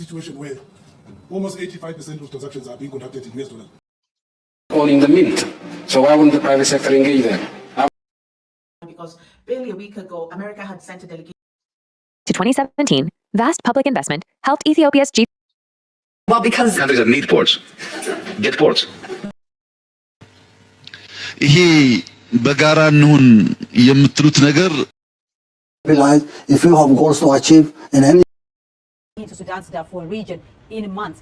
situation where almost eighty-five percent of transactions are being conducted in U S dollars. All in the mint. So why wouldn't the private sector engage there? Because barely a week ago, America had sent a delegation. To twenty seventeen, vast public investment helped Ethiopia's G Well, because countries that need ports get ports. ይሄ በጋራ እንሁን የምትሉት ነገር realize if you have goals to achieve in any To Sudan's Darfur region in months.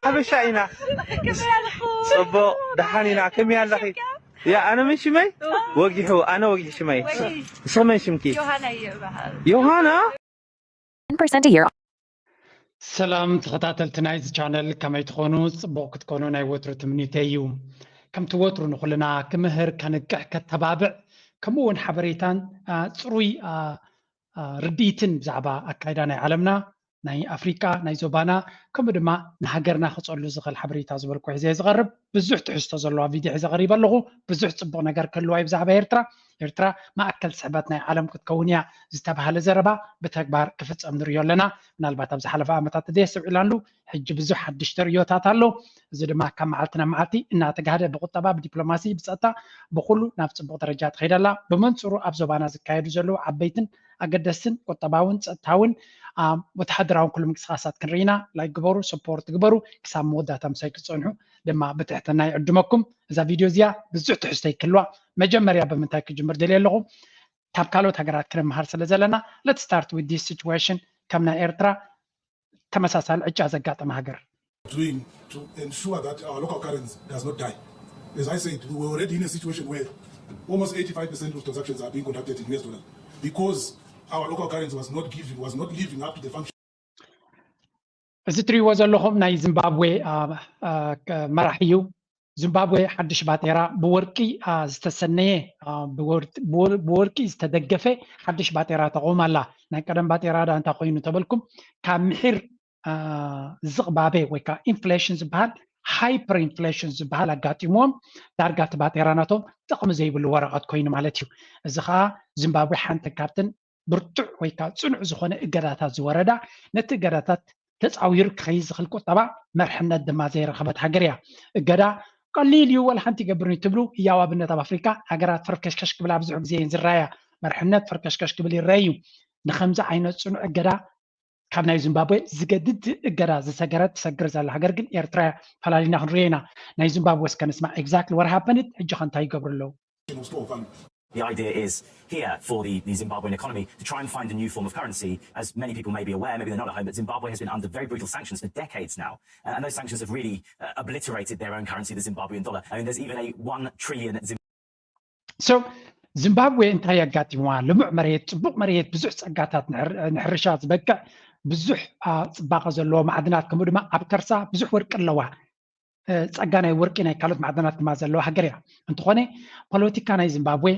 ሓበሻ ኢና። ጽቡቕ ደሓን ኢና። ከመይ ኣለኺ? ያ ኣነ ምን ሽመይ ወጊሑ ኣነ ወጊሑ ሽመይ። ንስኺ መን ሽምኪ? ዮሃና። ten percent a year ሰላም ተኸታተልቲ ናይዚ ቻነል ከመይ ትኾኑ? ጽቡቕ ክትኮኑ ናይ ወትሩ ትምኒተይ እዩ። ከምቲ ወትሩ ንኹልና ክምህር፣ ከንቅሕ፣ ከተባብዕ ከምኡ እውን ሓበሬታን ጽሩይ ርድኢትን ብዛዕባ ኣካይዳ ናይ ዓለምና ናይ ኣፍሪቃ ናይ ዞባና ከምኡ ድማ ንሃገርና ክጸሉ ዝኽእል ሓበሬታ ዝበልኩ ሒዘ ዝቐርብ ብዙሕ ትሕዝቶ ዘለዋ ቪድዮ ሒዘ ቀሪበ ኣለኹ። ብዙሕ ጽቡቕ ነገር ክህልዋ እዩ ብዛዕባ ኤርትራ። ኤርትራ ማእከል ስሕበት ናይ ዓለም ክትከውን እያ ዝተባህለ ዘረባ ብተግባር ክፍጸም ንሪኦ ኣለና። ምናልባት ኣብ ዝሓለፈ ዓመታት ተዘየስተውዒላሉ ሕጂ ብዙሕ ሓድሽ ተርእዮታት ኣሎ። እዚ ድማ ካብ መዓልቲ ናብ መዓልቲ እናተጋህደ ብቁጠባ፣ ብዲፕሎማሲ፣ ብጸጥታ ብኩሉ ናብ ጽቡቕ ደረጃ ትኸይድ ኣላ። ብመንጽሩ ኣብ ዞባና ዝካየዱ ዘለዉ ዓበይትን ኣገደስትን ቁጠባውን ጸጥታውን ወተሃደራውን ኩሉ ምንቅስቃሳት ክንርኢ ኢና። ላይክ ግበሩ፣ ሰፖርት ግበሩ። ክሳብ መወዳእታ ምሳይ ክትጸንሑ ድማ ብትሕትና ይዕድመኩም። እዛ ቪድዮ እዚኣ ብዙሕ ትሕዝቶ ይክልዋ። መጀመርያ ብምንታይ ክጅምር ደልየ ኣለኹ? ካብ ካልኦት ሃገራት ክንምሃር ስለ ዘለና let's start with this situation። ከም ናይ ኤርትራ ተመሳሳሊ ዕጫ ዘጋጠመ ሃገር doing to ensure that our local currency does not die. As I said, we were already in a situation where almost eighty-five percent of transactions are being conducted in U S dollars because our local currency was not giving, was not living up to the function. እዚ ትሪእዎ ዘለኹም ናይ ዚምባብዌ መራሕ እዩ። ዚምባብዌ ሓድሽ ባጤራ ብወርቂ ዝተሰነየ ብወርቂ ዝተደገፈ ሓድሽ ባጤራ ተቑም ኣላ። ናይ ቀደም ባጤራ ዳ እንታይ ኮይኑ ተበልኩም ካብ ምሒር ዝቕባበ ወይ ከዓ ኢንፍሌሽን ዝበሃል ሃይፐር ኢንፍሌሽን ዝበሃል ኣጋጢምዎም ዳርጋ እቲ ባጤራ ናቶም ጥቕሚ ዘይብሉ ወረቐት ኮይኑ ማለት እዩ። እዚ ከዓ ዚምባብዌ ሓንቲ ካብተን ብርቱዕ ወይ ከዓ ፅኑዕ ዝኾነ እገዳታት ዝወረዳ ነቲ እገዳታት ተፃዊሩ ክኸይድ ዝኽእል ቁጠባ መርሕነት ድማ ዘይረኸበት ሃገር እያ። እገዳ ቀሊል እዩ ወላ ሓንቲ ይገብርኒ ትብሉ ህያው ኣብነት ኣብ ኣፍሪካ ሃገራት ፈርከሽከሽ ክብላ ብዙሕ ግዜ እየን ዝረኣያ። መርሕነት ፈርከሽከሽ ክብል ይረአ እዩ። ንከምዚ ዓይነት ፅኑዕ እገዳ ካብ ናይ ዚምባብዌ ዝገድድ እገዳ ዝሰገረት ትሰግር ዘላ ሃገር ግን ኤርትራ እያ። ፈላሊና ክንሪኦ ኢና። ናይ ዚምባብወ እስከ ንስማዕ exactly what happened ሕጂ ከ እንታይ ይገብሩ ኣለዉ? The idea is here for the, the Zimbabwean economy to try and find a new form of currency. As many people may be aware, maybe they're not at home, but Zimbabwe has been under very brutal sanctions for decades now. Uh, and those sanctions have really uh, obliterated their own currency, the Zimbabwean dollar. I mean, there's even a one trillion Zim- So ዚምባብዌ እንታይ ኣጋጢምዋ? ልሙዕ መሬት፣ ጽቡቕ መሬት፣ ብዙሕ ጸጋታት ንሕርሻ ዝበቅዕ ብዙሕ ጽባቐ ዘለዎ ማዕድናት ከምኡ ድማ ኣብ ከርሳ ብዙሕ ወርቂ ኣለዋ። ጸጋ ናይ ወርቂ ናይ ካልኦት ማዕድናት ድማ ዘለዋ ሃገር እያ። እንተኾነ ፖለቲካ ናይ ዚምባብዌ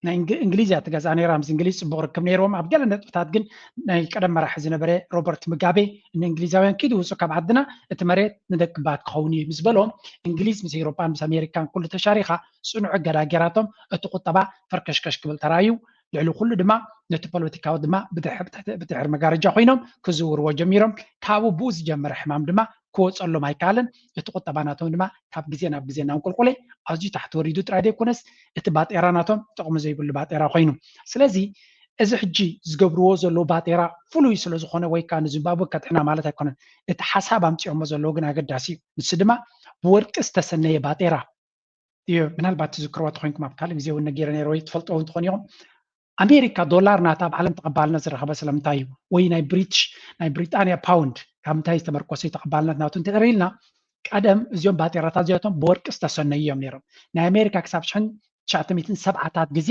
ናይ እንግሊዝ እያ ትገዝኣ ነይራ። ምስ እንግሊዝ ጽቡቕ ርክብ ነይርዎም። ኣብ ገለ ነጥብታት ግን ናይ ቀደም መራሒ ዝነበረ ሮበርት ምጋቤ ንእንግሊዛውያን ኪዱ ውጹ ካብ ዓድና እቲ መሬት ንደቅባት ክኸውን እዩ ምስ በሎም እንግሊዝ ምስ ኤውሮጳን ምስ ኣሜሪካን ኩሉ ተሻሪኻ ጽኑዕ እገዳ ጌራቶም እቲ ቁጠባ ፈርከሽከሽ ክብል ተራእዩ። ልዕሊ ኩሉ ድማ ነቲ ፖለቲካዊ ድማ ብድሕሪ መጋረጃ ኮይኖም ክዝውርዎ ጀሚሮም። ካብኡ ብኡ ዝጀመረ ሕማም ድማ ክወፀሎም ኣይከኣለን። እቲ ቁጠባ ናቶም ድማ ካብ ግዜ ናብ ግዜ እናንቆልቆለ ኣዝዩ ታሕቲ ወሪዱ ጥራይ ዘይኮነስ እቲ ባጤራ ናቶም ጥቕሚ ዘይብሉ ባጤራ ኮይኑ። ስለዚ እዚ ሕጂ ዝገብርዎ ዘለዉ ባጤራ ፍሉይ ስለ ዝኾነ ወይ ከዓ ንዚምባብወ ከጥዕና ማለት ኣይኮነን። እቲ ሓሳብ ኣምፂኦሞ ዘለዉ ግን ኣገዳሲ እዩ። ንሱ ድማ ብወርቂ ዝተሰነየ ባጤራ እዩ። ምናልባት ትዝክርዎ ተኮይንኩም ኣብ ካልእ ግዜ እውን ነጊረ ነይረ ወይ ትፈልጥዎ እውን ትኾኑ ኢኹም። ኣሜሪካ ዶላር ናታ ኣብ ዓለም ተቐባልነት ዝረኸበ ስለምንታይ እዩ? ወይ ናይ ብሪትሽ ናይ ብሪጣንያ ፓውንድ ካብ ምንታይ ዝተመርኮሰ እዩ ተቐባልነት ናቱ እንተርኢ ኢልና ቀደም እዚኦም ባጤራታት እዚኣቶም ብወርቂ ዝተሰነዩ እዮም ነይሮም። ናይ ኣሜሪካ ክሳብ ሽሕን ትሽዓተ ሚእትን ሰብዓታት ግዜ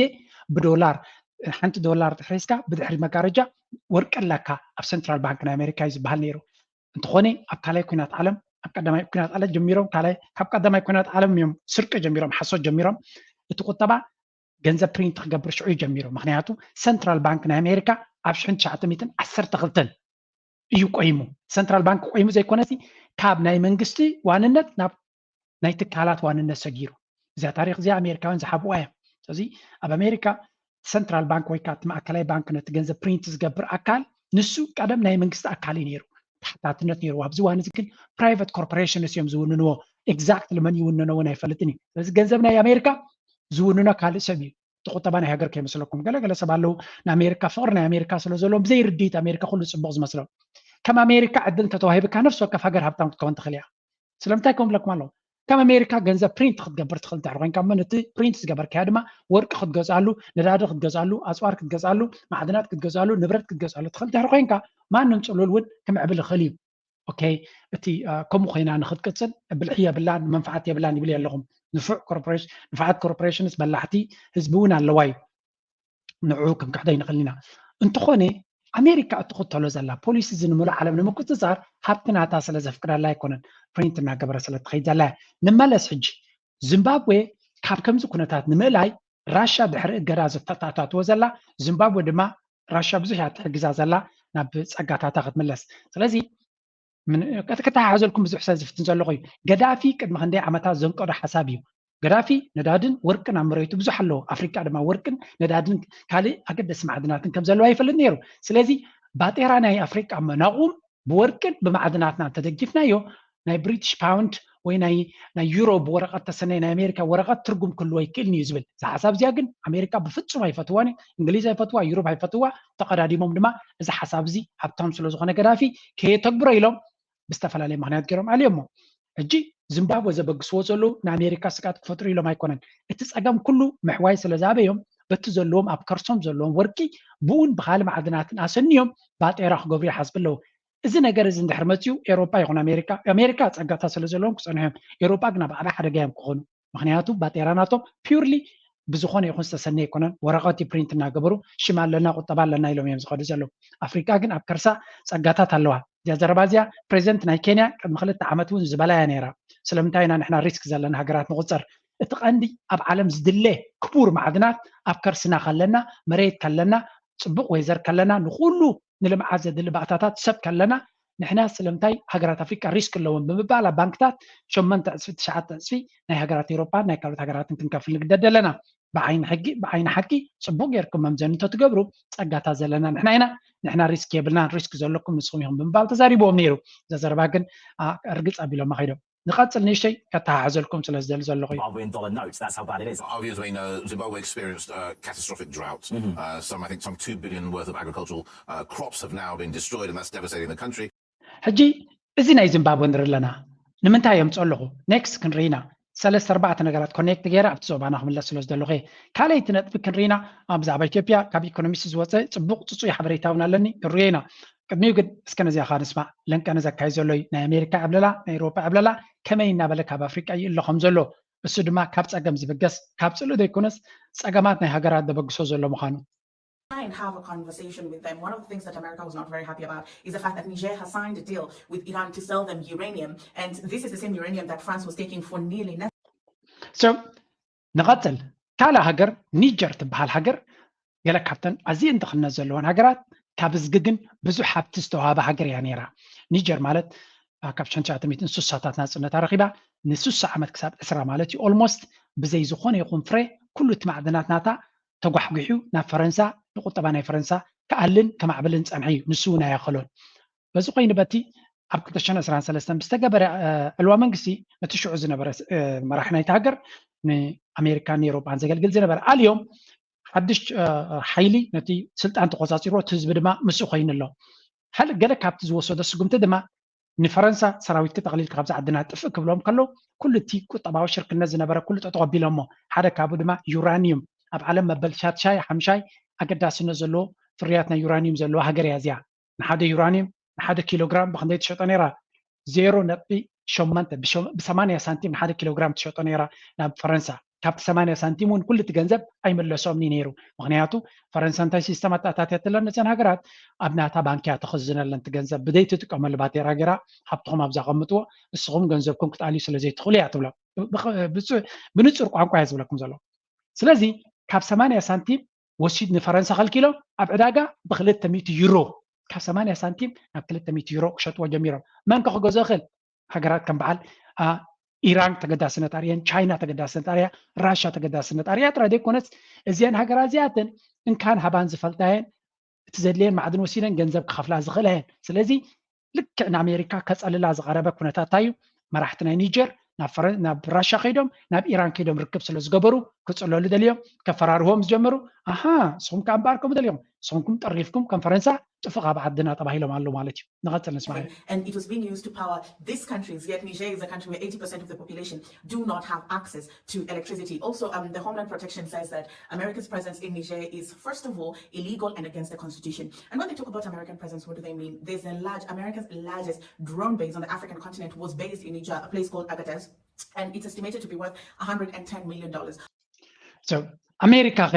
ብዶላር ሓንቲ ዶላር ድሕሪስካ ብድሕሪ መጋረጃ ወርቂ ኣለካ ኣብ ሰንትራል ባንክ ናይ ኣሜሪካ እዩ ዝበሃል ነይሩ። እንተኾነ ኣብ ካልኣይ ኩናት ዓለም ኣብ ቀዳማይ ኩናት ዓለም ጀሚሮም ካልኣይ ካብ ቀዳማይ ኩናት ዓለም እዮም ስርቂ ጀሚሮም ሓሶት ጀሚሮም እቲ ቁጠባ ገንዘብ ፕሪንት ክገብር ሽዑ ጀሚሩ። ምክንያቱ ሰንትራል ባንክ ናይ ኣሜሪካ ኣብ ሽሕን ትሽዓተ ሚእትን ዓሰርተ ክልተን እዩ ቆይሙ። ሰንትራል ባንክ ቆይሙ ዘይኮነሲ ካብ ናይ መንግስቲ ዋንነት ናብ ናይ ትካላት ዋንነት ሰጊሩ። እዚኣ ታሪክ እዚኣ ኣሜሪካውያን ዝሓብዋ እዮም። ስለዚ ኣብ ኣሜሪካ ሰንትራል ባንክ ወይ ከዓ እቲ ማእከላይ ባንክ ነቲ ገንዘብ ፕሪንት ዝገብር ኣካል ንሱ ቀደም ናይ መንግስቲ ኣካል እዩ ነይሩ። ተሓታትነት ነይርዎ። ኣብዚ እዋን እዚ ግን private corporations እዮም ዝውንንዎ። Exactly መን ይውንኖ እውን ኣይፈልጥን እዩ። ስለዚ ገንዘብ ናይ ኣሜሪካ ዝውንኖ ካልእ ሰብ እዩ። እቲ ቁጠባ ናይ ሃገር ከይመስለኩም። ገለገለ ሰብ ኣለዉ ንኣሜሪካ ፍቕሪ ናይ ኣሜሪካ ስለ ዘለዎም ብዘይ ርድኢት ኣሜሪካ ኩሉ ፅቡቕ ዝመስሎም። ከም ኣሜሪካ ዕድል እንተተዋሂብካ ነፍሲ ወከፍ ሃገር ሃብታም ክትከውን ትኽእል እያ። ስለምንታይ ከም ብለኩም ኣለዉ ከም ኣሜሪካ ገንዘብ ፕሪንት ክትገብር ትኽእል ድሕሪ ኮይንካ እሞ ነቲ ፕሪንት ዝገበርካዮ ድማ ወርቂ ክትገዝኣሉ፣ ነዳዲ ክትገዝኣሉ፣ ኣፅዋር ክትገዝኣሉ፣ ማዕድናት ክትገዝኣሉ፣ ንብረት ክትገዝኣሉ ትኽእል ድሕሪ ኮይንካ ማንም ፅሉል እውን ክምዕብል ይኽእል እዩ። ኦኬ እቲ ከምኡ ኮይና ንክትቅፅል ብልሒ የብላን መንፋዓት የብላን ይብል ኣለኹም። ንፉዕ ኮርፖሬሽን ንፉዓት ኮርፖሬሽንስ በላሕቲ ህዝቢ እውን ኣለዋ እዩ። ንዑ ክንክሕዶ ይንኽእል ኢና። እንተኾነ ኣሜሪካ እትኽተሎ ዘላ ፖሊሲ እዚ ንምሉእ ዓለም ንምቁፅፃር ሃብቲ ናታ ስለ ዘፍቅዳላ ኣይኮነን ፕሪንት እናገበረ ስለ ትኸይድ ዘላ እያ። ንመለስ ሕጂ ዚምባብዌ ካብ ከምዚ ኩነታት ንምእላይ ራሻ ድሕሪ እገዳ ዝተታታትዎ ዘላ ዚምባብዌ ድማ ራሻ ብዙሕ እያ ትሕግዛ ዘላ ናብ ፀጋታታ ክትምለስ። ስለዚ ከተሓሓዘልኩም ብዙሕ ሰብ ዝፍትን ዘለኹ እዩ። ገዳፊ ቅድሚ ክንደይ ዓመታት ዘንቀዶ ሓሳብ እዩ። ገዳፊ ነዳድን ወርቅን ኣብ መሬቱ ብዙሕ ኣለዎ። ኣፍሪቃ ድማ ወርቅን ነዳድን ካልእ ኣገደሲ ማዕድናትን ከም ዘለዋ ይፈልጥ ነይሩ። ስለዚ ባጤራ ናይ ኣፍሪቃ መናቑም ብወርቅን ብማዕድናትና እንተደጊፍናዮ ናይ ብሪቲሽ ፓውንድ ወይ ናይ ናይ ዩሮ ብወረቐት ተሰነይ ናይ ኣሜሪካ ወረቐት ትርጉም ክህልዎ ይክእልን እዩ ዝብል። እዛ ሓሳብ እዚኣ ግን ኣሜሪካ ብፍጹም ኣይፈትዋን እዩ። እንግሊዝ ኣይፈትዋ፣ ዩሮብ ኣይፈትዋ። ተቐዳዲሞም ድማ እዚ ሓሳብ እዚ ሃብታም ስለ ዝኾነ ገዳፊ ከየተግብሮ ኢሎም ብዝተፈላለየ ምክንያት ገይሮም ኣልዮሞ። ሕጂ ዚምባብወ ዘበግስዎ ዘለዉ ንኣሜሪካ ስግኣት ክፈጥሩ ኢሎም ኣይኮነን። እቲ ጸገም ኩሉ ምሕዋይ ስለ ዝኣበዮም በቲ ዘለዎም ኣብ ከርሶም ዘለዎም ወርቂ ብኡን ብኻልእ ማዕድናትን ኣሰንዮም ባጤራ ክገብሩ ይሓስቡ ኣለዉ። እዚ ነገር እዚ እንድሕር መፅኡ ኤሮጳ ይኹን ኣሜሪካ ኣሜሪካ ፀጋታት ስለ ዘለዎም ክፀንሑ እዮም። ኤሮጳ ግን ኣብ ዓበ ሓደጋ እዮም ክኾኑ። ምክንያቱ ባጤራ ናቶም ፒውርሊ ብዝኾነ ይኹን ዝተሰነ ኣይኮነን። ወረቐት ፕሪንት እናገበሩ ሽም ኣለና ቁጠባ ኣለና ኢሎም እዮም ዝኸዱ ዘለዉ። ኣፍሪቃ ግን ኣብ ከርሳ ፀጋታት ኣለዋ። እዚኣ ዘረባ እዚኣ ፕሬዚደንት ናይ ኬንያ ቅድሚ ክልተ ዓመት እውን ዝበላ እያ ነይራ። ስለምንታይ ኢና ንሕና ሪስክ ዘለና ሃገራት ንቁፀር? እቲ ቀንዲ ኣብ ዓለም ዝድለ ክቡር ማዕድናት ኣብ ከርስና ከለና መሬት ከለና ፅቡቕ ወይዘር ከለና ንኩሉ ንልምዓት ዘድሊ ባእታታት ሰብ ከለና ንሕና ስለምንታይ ሃገራት ኣፍሪቃ ሪስክ ኣለዎም ብምባል ኣብ ባንክታት ሸመንተ ዕፅፊ ትሽዓተ ዕፅፊ ናይ ሃገራት ኤሮፓን ናይ ካልኦት ሃገራትን ክንከፍል ንግደድ ኣለና። ብዓይኒ ሕጊ ብዓይኒ ሓቂ ፅቡቅ ጌርኩም መምዘኒ እንተትገብሩ ፀጋታት ዘለና ንሕና ኢና። ንሕና ሪስክ የብልናን ሪስክ ዘለኩም ንስኹም ኢኹም ብምባል ተዛሪብዎም ነይሩ። እዛ ዘረባ ግን ርግፅ ኣቢሎማ ከይዶም። ንቐፅል ንእሽተይ ከተሓሕዘልኩም ስለ ዝደሊ ዘለኹ እዩ። Zimbabwean dollar notes. That's how bad it is. Obviously, you know, Zimbabwe experienced a catastrophic drought. Uh, some, I think, some two billion worth of agricultural uh, crops have now been destroyed, and that's devastating the country. ሕጂ እዚ ናይ ዚምባብወ ንርኢ ኣለና። ንምንታይ የምፅኦ ኣለኹ? ኔክስት ክንርኢ ኢና። ሰለስተ ኣርባዕተ ነገራት ኮኔክት ገይረ ኣብቲ ዞባና ክምለስ ስለ ዝደለኹ እየ። ካልኣይቲ ነጥቢ ክንርኢ ኢና። ኣብ ብዛዕባ ኢትዮጵያ ካብ ኢኮኖሚስት ዝወፀ ፅቡቕ ፅፁይ ሓበሬታ እውን ኣለኒ፣ ንርእዮ ኢና። ቅድሚኡ ግን እስከ ነዚኣ ኸዓ ንስማዕ። ለንቀነ ዘካይድ ዘሎ እዩ። ናይ ኣሜሪካ ዕብለላ፣ ናይ ኤውሮጳ ዕብለላ ከመይ እናበለ ካብ ኣፍሪቃ ይእሎ ከም ዘሎ፣ እሱ ድማ ካብ ፀገም ዝብገስ፣ ካብ ፅልኢ ዘይኮነስ ፀገማት ናይ ሃገራት ዘበግሶ ዘሎ ምዃኑ። try and have a conversation with them. One of the things that America was not very happy about is the fact that Niger has signed a deal with Iran to sell them uranium. And this is the same uranium that France was taking for nearly nothing. So ንቐፅል። ካልእ ሃገር ኒጀር ትበሃል ሃገር ገለ ካብተን ኣዝየን ድኽነት ዘለወን ሃገራት ካብ ዝግግን ብዙሕ ሃብቲ ዝተዋሃበ ሃገር እያ ነይራ። ኒጀር ማለት ካብ ሽሕን ትሽዓተ ሚእትን ስሳታት ናፅነታ ረኺባ ንስሳ ዓመት ክሳብ ዕስራ ማለት እዩ ኦልሞስት ብዘይ ዝኾነ ይኹን ፍረ ኩሉ እቲ ማዕድናት ናታ ተጓሕጒሑ ናብ ፈረንሳ ንቁጠባ ናይ ፈረንሳ ክኣልን ከማዕብልን ጸንሐ እዩ። ንሱ እውን ኣያኸሎን። በዚ ኮይኑ በቲ ኣብ ክልተ ሽሕን ዕስራን ሰለስተን ብዝተገበረ ዕልዋ መንግስቲ ነቲ ሽዑ ዝነበረ መራሕ ናይቲ ሃገር ንኣሜሪካን ንኤውሮጳን ዘገልግል ዝነበረ ኣልዮም ሓድሽ ሓይሊ ነቲ ስልጣን ተቆጻጺርዎ እቲ ህዝቢ ድማ ምስኡ ኮይኑ ኣሎ። ገለ ካብቲ ዝወሰዶ ስጉምቲ ድማ ንፈረንሳ ሰራዊትኪ ጠቕሊልኪ ካብዛ ዓድና ጥፍእ ክብሎም ከሎ ኩሉ እቲ ቁጠባዊ ሽርክነት ዝነበረ ኩሉ ጠጠው ኣቢሎሞ። ሓደ ካብኡ ድማ ዩራኒዩም ኣብ ዓለም መበል ሻትሻይ ሓምሻይ ኣገዳስነት ዘለዎ ፍርያት ናይ ዩራኒዩም ዘለዋ ሃገር እያ እዚኣ። ንሓደ ዩራኒዩም ንሓደ ኪሎግራም ብክንደይ ትሸጦ ነይራ? ዜሮ ነጥቢ ሸሞንተ ብሰማንያ ሳንቲም ንሓደ ኪሎግራም ትሸጦ ነይራ ናብ ፈረንሳ። ካብቲ ሰማንያ ሳንቲም እውን ኩሉ እቲ ገንዘብ ኣይምለሶምን እዩ ነይሩ። ምክንያቱ ፈረንሳ እንታይ ሲስተም ኣተኣታትያትለን ነዘን ሃገራት ኣብ ናታ ባንኪ እያ ተኽዝነለን እቲ ገንዘብ ብደይ ትጥቀመሉ ባቴራ ገይራ ሃብትኹም ኣብዛ ኣቐምጥዎ ንስኹም ገንዘብኩም ክትኣልዩ ስለ ዘይትኽእሉ እያ ትብሎ። ብንፁር ቋንቋ እያ ዝብለኩም ዘሎ። ስለዚ ካብ ሰማንያ ሳንቲም ወሲድ ንፈረንሳ ከልኪሎም ኣብ ዕዳጋ ብክልተ ሚእቲ ዩሮ ካብ ሰማንያ ሳንቲም ናብ ክልተ ሚእቲ ዩሮ ክሸጥዎ ጀሚሮም። መን ከ ክገዝኦ ይኽእል? ሃገራት ከም በዓል ኢራን ተገዳስነት ኣርእየን፣ ቻይና ተገዳስነት ኣርእያ፣ ራሻ ተገዳስነት ኣርእያ ጥራይ ዘይኮነስ እዚአን ሃገራት እዚኣተን እንካን ሃባን ዝፈልጣ እየን። እቲ ዘድልየን ማዕድን ወሲደን ገንዘብ ክኸፍላ ዝኽእላ እየን። ስለዚ ልክዕ ንኣሜሪካ ከፀልላ ዝቐረበ ኩነታት እንታይ እዩ? መራሕቲ ናይ ኒጀር ናብ ፈረ- ናብ ራሻ ከይዶም ናብ ኢራን ከይዶም ርክብ ስለ ዝገበሩ ክፅለሉ ደልዮም ከፈራርሆም ዝጀመሩ። ኣሃ፣ ንስኹም ከኣ እምበኣር ከምኡ ደሊኹም፣ ንስኹምኩም ጠሪፍኩም ከም ፈረንሳ ጥፉእ ካብ ዓድና ተባሂሎም ኣለዉ ማለት እዩ። ንቐፅል ንስማዕ። And it was being used to power these countries, yet Niger is a country where eighty percent of the population do not have access to electricity. Also, um, the Homeland Protection says that America's presence in Niger is, first of all, illegal and against the constitution. And when they talk about American presence, what do they mean? There's a large, America's largest drone base on the African continent was based in Niger, a place called Agadez, and it's estimated to be worth one hundred and ten million dollars. So ኣሜሪካ ኸ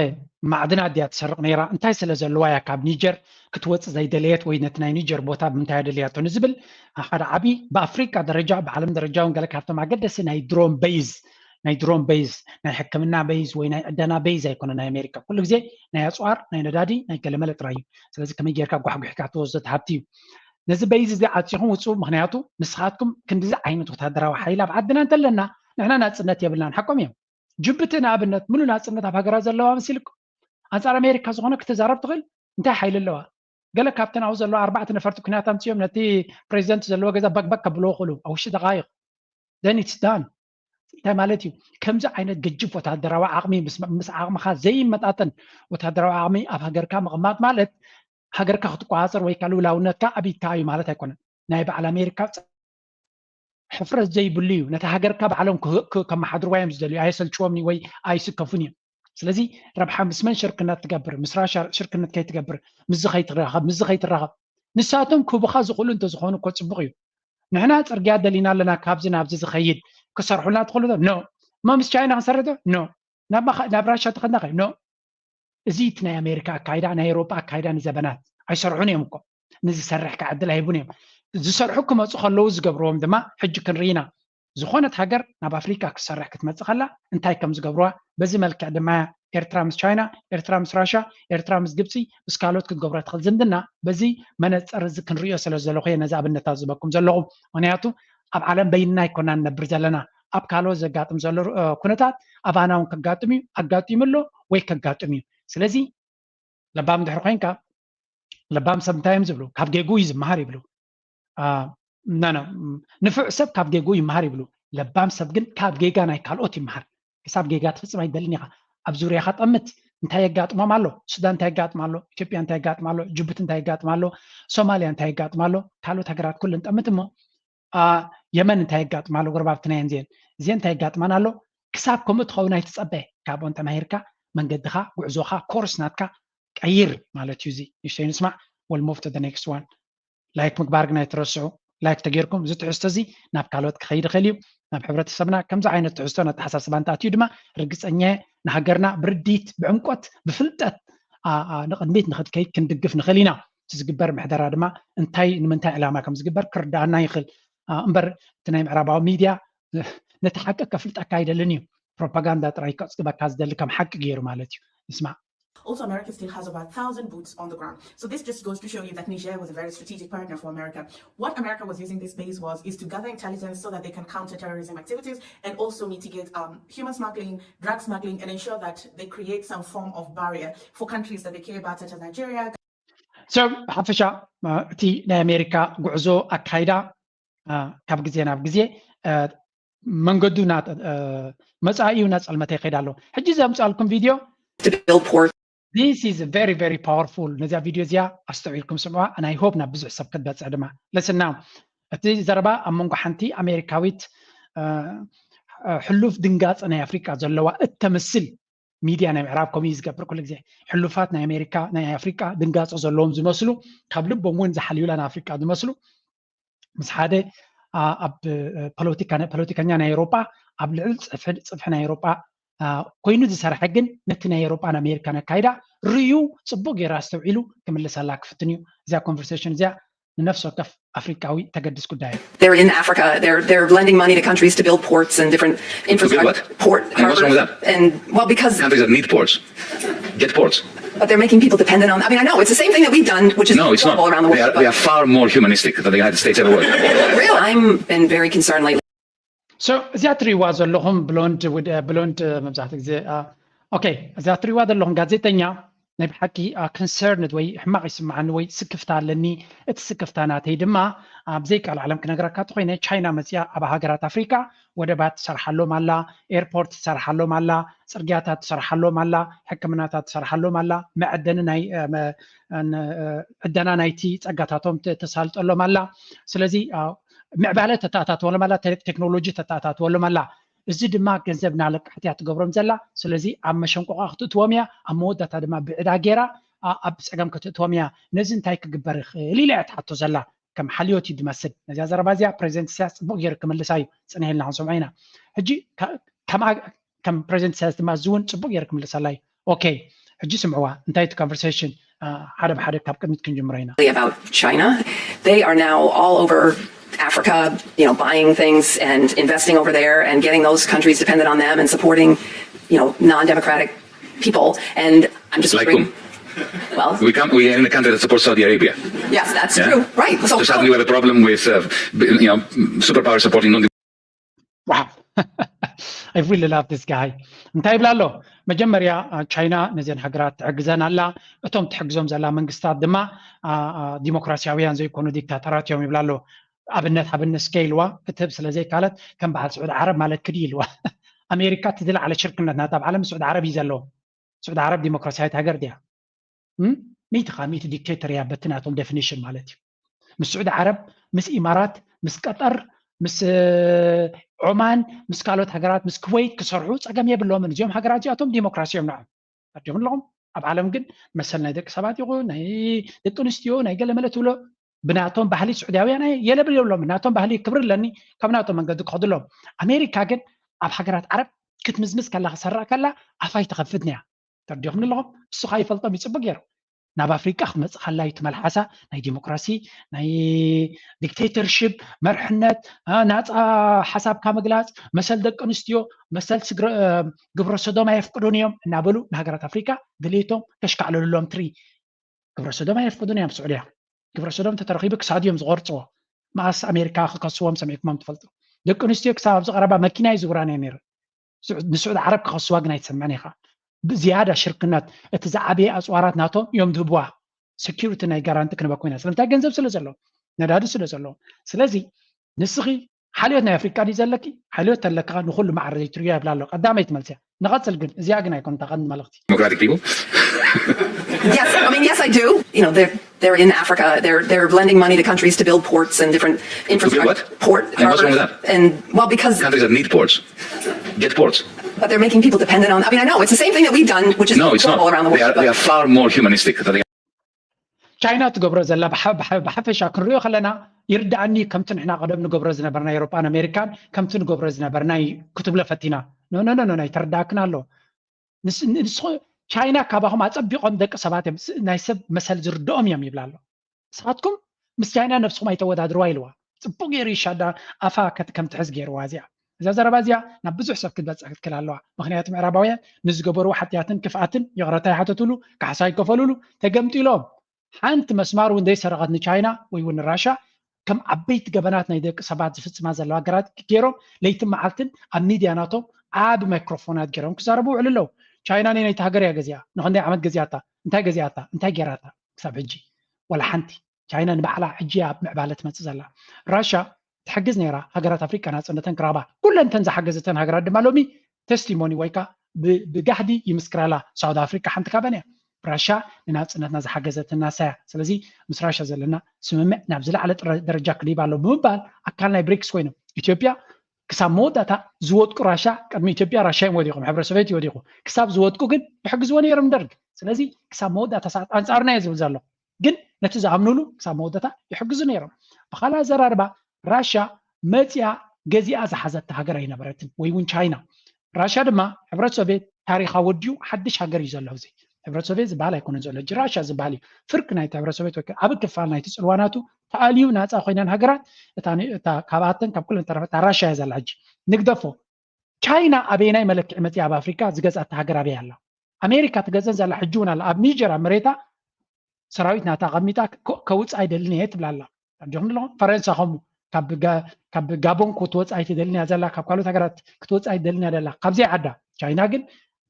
ማዕድናት ድያ ትሰርቕ ነይራ? እንታይ ስለ ዘለዋ እያ ካብ ኒጀር ክትወፅእ ዘይደለየት ወይ ነቲ ናይ ኒጀር ቦታ ብምንታይ ደልያቶ ንዝብል ሓደ ዓብዪ ብኣፍሪካ ደረጃ ብዓለም ደረጃ እውን ገለ ካብቶም ኣገደሲ ናይ ድሮን በይዝ ናይ ድሮን በይዝ ናይ ሕክምና በይዝ ወይ ናይ ዕደና በይዝ ኣይኮነ ናይ ኣሜሪካ ኩሉ ግዜ ናይ ኣፅዋር ናይ ነዳዲ ናይ ገለመለ ጥራይ እዩ። ስለዚ ከመይ ጌርካ ጓሕጉሕካ ትወስዶ ሃብቲ እዩ። ነዚ በይዝ እዚ ዓፂኹም ውፅኡ፣ ምክንያቱ ንስኻትኩም ክንዲዚ ዓይነት ወታደራዊ ሓይል ኣብ ዓድና እንተለና ንሕና ናፅነት የብልናን። ሓቆም እዮም። ጅቡቲ ንኣብነት ምሉእ ናፅነት ኣብ ሃገራ ዘለዋ መሲልኩም ኣንፃር ኣሜሪካ ዝኾነ ክትዛረብ ትኽእል እንታይ ሓይሊ ኣለዋ? ገለ ካብተን ኣብኡ ዘለዋ ኣርባዕተ ነፈርቲ ኩናት ኣምፅኦም ነቲ ፕሬዚደንት ዘለዎ ገዛ በግበግ ከብልዎ ክእሉ ኣብ ውሽጢ ደቃይቕ። Then it's done። እንታይ ማለት እዩ? ከምዚ ዓይነት ገጅፍ ወታደራዊ ዓቕሚ ምስ ዓቕምኻ ዘይመጣጠን ወታደራዊ ዓቕሚ ኣብ ሃገርካ ምቕማጥ ማለት ሃገርካ ክትቆፃፀር ወይ ከዓ ልውላውነትካ ኣብ ኢድካ እዩ ማለት ኣይኮነን። ናይ በዓል ኣሜሪካ ሕፍረት ዘይብሉ እዩ። ነታ ሃገርካ ባዕሎም ከመሓድርዋ እዮም ዝደልዩ። ኣየሰልችዎም ወይ ኣይስከፉን እዮም። ስለዚ ረብሓ ምስ መን ሽርክነት ትገብር? ምስ ራሻ ሽርክነት ከይትገብር፣ ምስዚ ከይትራኸብ፣ ምስዚ ከይትራኸብ። ንሳቶም ክህቡኻ ዝኽእሉ እንተዝኾኑ እኮ ፅቡቕ እዩ። ንሕና ፅርግያ ደሊና ኣለና ካብዚ ናብዚ ዝኸይድ ክሰርሑልና ትኽእሉ ዶ? ኖ። እሞ ምስ ቻይና ክንሰርሕ ዶ? ኖ። ናብ ራሻ ተኸድና ኸ? ኖ። እዚ እቲ ናይ ኣሜሪካ ኣካይዳ ናይ ኤውሮጳ ኣካይዳ ንዘበናት ኣይሰርሑን እዮም እኮ ንዝሰርሕ ከዓ ዕድል ኣይህቡን እዮም። ዝሰርሑ ክመፁ ከለዉ ዝገብርዎም ድማ ሕጂ ክንርኢ ኢና። ዝኾነት ሃገር ናብ ኣፍሪካ ክትሰርሕ ክትመፅእ ከላ እንታይ ከም ዝገብርዋ በዚ መልክዕ ድማ ኤርትራ ምስ ቻይና፣ ኤርትራ ምስ ራሻ፣ ኤርትራ ምስ ግብፂ ምስ ካልኦት ክትገብሮ ትኽእል ዝምድና በዚ መነፀር እዚ ክንሪኦ ስለ ዘለኹ እየ ነዚ ኣብነታት ዝበኩም ዘለኹ። ምክንያቱ ኣብ ዓለም በይንና ኣይኮና ንነብር ዘለና። ኣብ ካልኦት ዘጋጥም ዘሎ ኩነታት ኣባና እውን ከጋጥም እዩ፣ ኣጋጢሙ ኣሎ ወይ ከጋጥም እዩ። ስለዚ ለባም ድሕሪ ኮይንካ ለባም ሰብ እንታይ እዮም ዝብሉ? ካብ ጌጉ እዩ ዝመሃር ይብሉ። ንፉዕ ሰብ ካብ ጌጉ ይመሃር ይብሉ። ለባም ሰብ ግን ካብ ጌጋ ናይ ካልኦት ይመሃር። ክሳብ ጌጋ ትፍፅም ኣይደልን ኢኻ። ኣብ ዙርያኻ ጠምት። እንታይ የጋጥሞም ኣሎ? ሱዳን እንታይ የጋጥም ኣሎ? ኢትዮጵያ እንታይ የጋጥም ኣሎ? ጅቡቲ እንታይ የጋጥም ኣሎ? ሶማልያ እንታይ የጋጥም ኣሎ? ካልኦት ሃገራት ኩለን ጠምት እሞ የመን እንታይ የጋጥማ ኣሎ? ጎረባብትና እየን እዚአን። እዚአን እንታይ የጋጥማን ኣሎ? ክሳብ ከምኡ ትኸውን ኣይትፀበ። ካብኦን ተማሂርካ መንገድኻ፣ ጉዕዞኻ፣ ኮርስ ናትካ ቀይር ማለት እዩ። እዚ ንሽተይ ንስማዕ። We'll move to the next one. ላይክ ምግባር ግን ኣይትረስዑ። ላይክ ተጌርኩም እዚ ትሕዝቶ እዚ ናብ ካልኦት ክኸይድ ይኽእል እዩ። ናብ ሕብረተሰብና ከምዚ ዓይነት ትሕዝቶን ኣተሓሳስባን ተኣትዩ ድማ ርግፀኛ ንሃገርና ብርድኢት፣ ብዕምቆት፣ ብፍልጠት ንቕድሚት ንክትከይድ ክንድግፍ ንኽእል ኢና። እቲ ዝግበር ምሕደራ ድማ እንታይ ንምንታይ ዕላማ ከም ዝግበር ክርዳኣና ይኽእል እምበር እቲ ናይ ምዕራባዊ ሚድያ ነቲ ሓቂ ከፍልጠካ ኣይደልን እዩ። ፕሮፓጋንዳ ጥራይ ከፅግበካ ዝደሊ ከም ሓቂ ገይሩ ማለት እዩ። ንስማዕ። Also, America still has over a thousand boots on the ground. So this just goes to show you that Niger was a very strategic partner for America. What America was using this base was is to gather intelligence so that they can counter terrorism activities and also mitigate um, human smuggling, drug smuggling, and ensure that they create some form of barrier for countries that they care about, such as Nigeria. So ብሓፈሻ እቲ ናይ ኣሜሪካ ጉዕዞ ኣካይዳ ካብ ግዜ ናብ ግዜ መንገዱ መፃኢኡ እናፀልመተ ይኸይድ ኣሎ። ሕጂ ዘምፃልኩም ቪድዮ to build ports. This is very very powerful። ነዚኣ ቪድዮ እዚኣ ኣስተውዒልኩም ስምዑዋ። ናይ ሆፕ ናብ ብዙሕ ሰብ ክትበፅሕ ድማ ለስና እቲ ዘረባ ኣብ መንጎ ሓንቲ ኣሜሪካዊት ሕሉፍ ድንጋፀ ናይ ኣፍሪቃ ዘለዋ እተምስል ሚድያ ናይ ምዕራብ ከምኡ እዩ ዝገብር ኩሉ ግዜ። ሕሉፋት ናይ ኣሜሪካ ናይ ኣፍሪቃ ድንጋፀ ዘለዎም ዝመስሉ ካብ ልቦም እውን ዝሓልዩላ ናይ ኣፍሪቃ ዝመስሉ ምስ ሓደ ኣብ ፖለቲከኛ ናይ ኤውሮጳ ኣብ ልዕሊ ፅፍሒ ናይ ኤውሮጳ ኮይኑ ዝሰርሐ ግን ነቲ ናይ ኤውሮጳን ኣሜሪካን ኣካይዳ ርእዩ ፅቡቅ ገይሩ ኣስተውዒሉ ክምልሰላ ክፍትን እዩ። እዚኣ ኮንቨርሴሽን እዚኣ ንነፍሲ ወከፍ ኣፍሪቃዊ ተገድስ ጉዳይ እዩ። They're in Africa. They're they're lending money to countries to build ports and different infrastructure. What? Port And what's wrong with harbors that? And well, because Countries that need ports get ports. But they're making people dependent on. I mean, I know it's the same thing that we've done, which is No, it's not. global around the They world. are, they are far more humanistic than the United States ever were. Really, I'm been very concerned lately. So እዚኣ ትሪእዋ ዘለኹም ብሎንድ ውድ- ብሎንድ መብዛሕትኡ ግዜ ኦኬ እዚኣ ትሪእዋ ዘለኹም ጋዜጠኛ ናይ ብሓቂ concerned ወይ ሕማቕ ይስምዓኒ ወይ ስክፍታ ኣለኒ። እቲ ስክፍታ ናተይ ድማ ኣብ ዘይቃል ዓለም ክነግረካ እንተኾይነ ቻይና መፅያ ኣብ ሃገራት ኣፍሪካ ወደባት ትሰርሓሎም ኣላ፣ ኤርፖርት ትሰርሓሎም ኣላ፣ ፅርግያታት ትሰርሓሎም ኣላ፣ ሕክምናታት ትሰርሓሎም ኣላ፣ መዐደኒ ናይ ዕደና ናይቲ ፀጋታቶም ተሳልጠሎም ኣላ። ስለዚ ምዕባለ ተተኣታትወሎም ኣላ፣ ቴክኖሎጂ ተተኣታትወሎም ኣላ። እዚ ድማ ገንዘብ ናለቃሕት እያ ትገብሮም ዘላ። ስለዚ ኣብ መሸንቆቓ ክትእትዎም እያ፣ ኣብ መወዳእታ ድማ ብዕዳ ገይራ ኣብ ፀገም ክትእትዎም እያ። ነዚ እንታይ ክግበር ይኽእል ኢላ እያ ትሓቶ ዘላ። ከም ሓልዮት እዩ ዝመስል። ነዚኣ ዘረባ እዚኣ ፕሬዚደንት ኢሳያስ ፅቡቅ ገይሩ ክምልሳ እዩ ፅንሄልና ክንሰምዖ ኢና። ሕጂ ከም ፕሬዚደንት ኢሳያስ ድማ እዚ እውን ፅቡቅ ገይሩ ክምልሰላ እዩ። ኦኬ፣ ሕጂ ስምዕዋ እንታይ እቲ conversation ሓደ ብሓደ ካብ ቅድሚት ክንጅምሮ ኢና። About China, they are now all over Africa, you know, buying things and investing over there and getting those countries dependent on them and supporting, you know, non-democratic people. And I'm just like wondering, whom? Well, We come. We are in a country that supports Saudi Arabia. Yes, that's Yeah. True. Right. So, So suddenly we have a problem with, uh, you know, superpower supporting non. Wow. I really love this guy. እንታይ ይብላ ኣሎ? መጀመርያ ቻይና ነዘን ሃገራት ትሕግዘን ኣላ። እቶም ትሕግዞም ዘላ መንግስታት ድማ ዲሞክራሲያውያን ዘይኮኑ ዲክታተራት እዮም ይብላ ኣሎ። ኣብነት ኣብነት እስከ ኢልዋ ክትህብ ስለ ዘይካለት ከም በዓል ስዑድ ዓረብ ማለት ክዲ ኢልዋ። ኣሜሪካ እቲ ዝለዓለ ሽርክነት ናታ ኣብ ዓለም ስዑድ ዓረብ እዩ ዘለዎ። ስዑድ ዓረብ ዲሞክራሲያዊት ሃገር ድያ? ሚእቲ ካብ ሚእቲ ዲክቴተር እያ በቲ ናቶም ዴፊኒሽን ማለት እዩ። ምስ ስዑድ ዓረብ፣ ምስ ኢማራት፣ ምስ ቀጠር፣ ምስ ዖማን፣ ምስ ካልኦት ሃገራት፣ ምስ ኩወይት ክሰርሑ ፀገም የብሎምን። እዚኦም ሃገራት እዚኣቶም ዲሞክራሲ እዮም ንዖም ኣዲኹም ኣለኹም። ኣብ ዓለም ግን መሰል ናይ ደቂ ሰባት ይኹን ናይ ደቂ ኣንስትዮ ናይ ገለመለ ትብሎ ብናቶም ባህሊ ስዑድያውያን የለብል የብሎም። ናቶም ባህሊ ክብሪ ኣለኒ ካብ ናቶም መንገዲ ክኸዱ ኣለዎም። ኣሜሪካ ግን ኣብ ሃገራት ዓረብ ክትምዝምዝ ከላ ክሰራ ከላ ኣፋይ ተኸፍት ነያ። ተርዲኹም ኣለኹም። እሱኻ ይፈልጦም ይፅቡቅ ገይሩ ናብ ኣፍሪቃ ክመፅእ ከላ እዩ ትመልሓሳ ናይ ዲሞክራሲ ናይ ዲክቴተርሽፕ መርሕነት ናፃ ሓሳብካ ምግላፅ መሰል ደቂ ኣንስትዮ መሰል ግብረ ሰዶም ኣየፍቅዱን እዮም እናበሉ ንሃገራት ኣፍሪቃ ድሌቶም ከሽካዕለሉሎም ትሪ ግብረ ሰዶም ኣየፍቅዱን እዮም ስዑድያ ግብረ ሰዶም ተተረኺቡ ክሳድ እዮም ዝቆርፅዎ መኣስ ኣሜሪካ ክከስዎም ሰሚዕኩሞም ትፈልጡ ደቂ ኣንስትዮ ክሳብ ኣብዚ ቀረባ መኪና እዩ ዝውራን እየ ነይሩ ንስዑድ ዓረብ ክኸስዋ ግን ኣይትሰምዕን ኢኻ ብዝያዳ ሽርክነት እቲ ዝዓበየ ኣፅዋራት ናቶም እዮም ዝህብዋ security ናይ ጋራንቲ ክንበኩም ኢና ስለምንታይ ገንዘብ ስለ ዘለዎም ነዳዲ ስለ ዘለዎም ስለዚ ንስኺ ሓልዮት ናይ ኣፍሪቃ ድዩ ዘለኪ ሓልዮት ተለካ ንኩሉ ማዕረ ዘይትርዮ ይብላ ኣሎ ቀዳመይቲ መልስያ ንቐፅል ግን እዚኣ ግን ኣይኮን እታ ቀንዲ መልእኽቲ Democratic people. Yes, I mean, yes, I do. You know, they're they're in Africa. They're they're lending money to countries to build ports and different infrastructure. What? Port And what's wrong with harbors. And well, because Countries that need ports get ports. But they're making people dependent on. I mean, I know it's the same thing that we've done, which is No, it's not. horrible around the They world. are, they are far more humanistic than they ቻይና ትገብሮ ዘላ ብሓፈሻ ክንሪኦ ከለና ይርዳእኒ ከምቲ ንሕና ቀደም ንገብሮ ዝነበርና ኤሮጳን ኣሜሪካን ከምቲ ንገብሮ ዝነበርና ክትብሎ ፈቲና ኖኖኖኖ ኣይተረዳእክን ኣሎ ቻይና ካባኹም ኣፀቢቖም ደቂ ሰባት እዮም ናይ ሰብ መሰል ዝርድኦም እዮም ይብላ ኣሎ ንስኻትኩም ምስ ቻይና ነብስኹም ኣይተወዳድርዋ ኢልዋ ፅቡቅ ገይሩ ይሻዳ ኣፋ ከም ትሕዝ ገይርዋ እዚኣ እዛ ዘረባ እዚኣ ናብ ብዙሕ ሰብ ክትበፅሕ ክትክል ኣለዋ ምክንያቱ ምዕራባውያን ንዝገበርዎ ሓጢኣትን ክፍኣትን ይቕረታ ይሓተትሉ ካሕሳ ይከፈልሉ ተገምጢሎም ሓንቲ መስማር እውን ዘይሰረቐት ንቻይና ወይ እውን ንራሻ ከም ዓበይቲ ገበናት ናይ ደቂ ሰባት ዝፍፅማ ዘለዋ ገራት ገይሮም ለይትን መዓልትን ኣብ ሚድያ ናቶም ዓቢ ማይክሮፎናት ገይሮም ክዛረቡ ውዕሉ ኣለዉ ቻይና ነናይቲ ሃገር እያ ገዚኣ ንክንደይ ዓመት ገዚኣታ እንታይ ገዚኣታ እንታይ ገይራታ ክሳብ ሕጂ ወላ ሓንቲ ቻይና ንባዕላ ሕጂ ኣብ ምዕባለ ትመፅእ ዘላ ራሻ ትሕግዝ ነይራ ሃገራት ኣፍሪቃ ናፅነተን ክረኽባ ኩለን ተን ዝሓገዘተን ሃገራት ድማ ሎሚ ተስቲሞኒ ወይ ከዓ ብጋህዲ ይምስክራላ ሳውት ኣፍሪካ ሓንቲ ካበን እያ ራሻ ንናፅነትና ዝሓገዘትና ሳያ ስለዚ ምስ ራሻ ዘለና ስምምዕ ናብ ዝለዓለ ደረጃ ክድይብ ኣሎ ብምባል ኣካል ናይ ብሪክስ ኮይኖም ኢትዮጵያ ክሳብ መወዳእታ ዝወጥቁ ራሻ ቅድሚ ኢትዮጵያ ራሻ እዮም ወዲቖም ሕብረ ሶቬት እዩ ወዲቑ ክሳብ ዝወጥቁ ግን ይሕግዝዎ ነይሮም ደርግ ስለዚ ክሳብ መወዳእታ ሰዓት ኣንፃርና እየ ዝብል ዘሎ ግን ነቲ ዝኣምኑሉ ክሳብ መወዳእታ ይሕግዙ ነይሮም ብኻልእ ኣዘራርባ ራሻ መፅያ ገዚኣ ዝሓዘት ሃገር ኣይነበረትን ወይ እውን ቻይና ራሻ ድማ ሕብረት ሶቬት ታሪኻ ወዲኡ ሓድሽ ሃገር እዩ ዘሎ እዚ ሕብረት ሶቬት ዝበሃል ኣይኮነን ዘሎ ሕጂ ራሻ ዝበሃል እዩ ፍርቂ ናይቲ ሕብረት ሶቬት ወይ ዓብ ክፋል ናይቲ ፅልዋ ናቱ ተኣልዩ ናፃ ኮይነን ሃገራት እታ ካብኣተን ካብ ኩለን ተረፈ እታ ራሻ እያ ዘላ ሕጂ ንግደፎ ቻይና ኣበየናይ መለክዒ መፅያ ኣብ ኣፍሪካ ዝገዝኣት ሃገር ኣበይ ኣላ ኣሜሪካ ትገዘን ዘላ ሕጂ እውን ኣላ ኣብ ኒጀር ኣብ መሬታ ሰራዊት ናታ ኣቐሚጣ ከውፅኣ ኣይደልን እየ ትብላ ኣላ ኣዲኹም ኣለኹም ፈረንሳ ከምኡ ካብ ጋቦን ክትወፅእ ኣይትደልን እያ ዘላ ካብ ካልኦት ሃገራት ክትወፅእ ኣይትደልን እያ ዘላ ካብዚኣ ዓዳ ቻይና ግን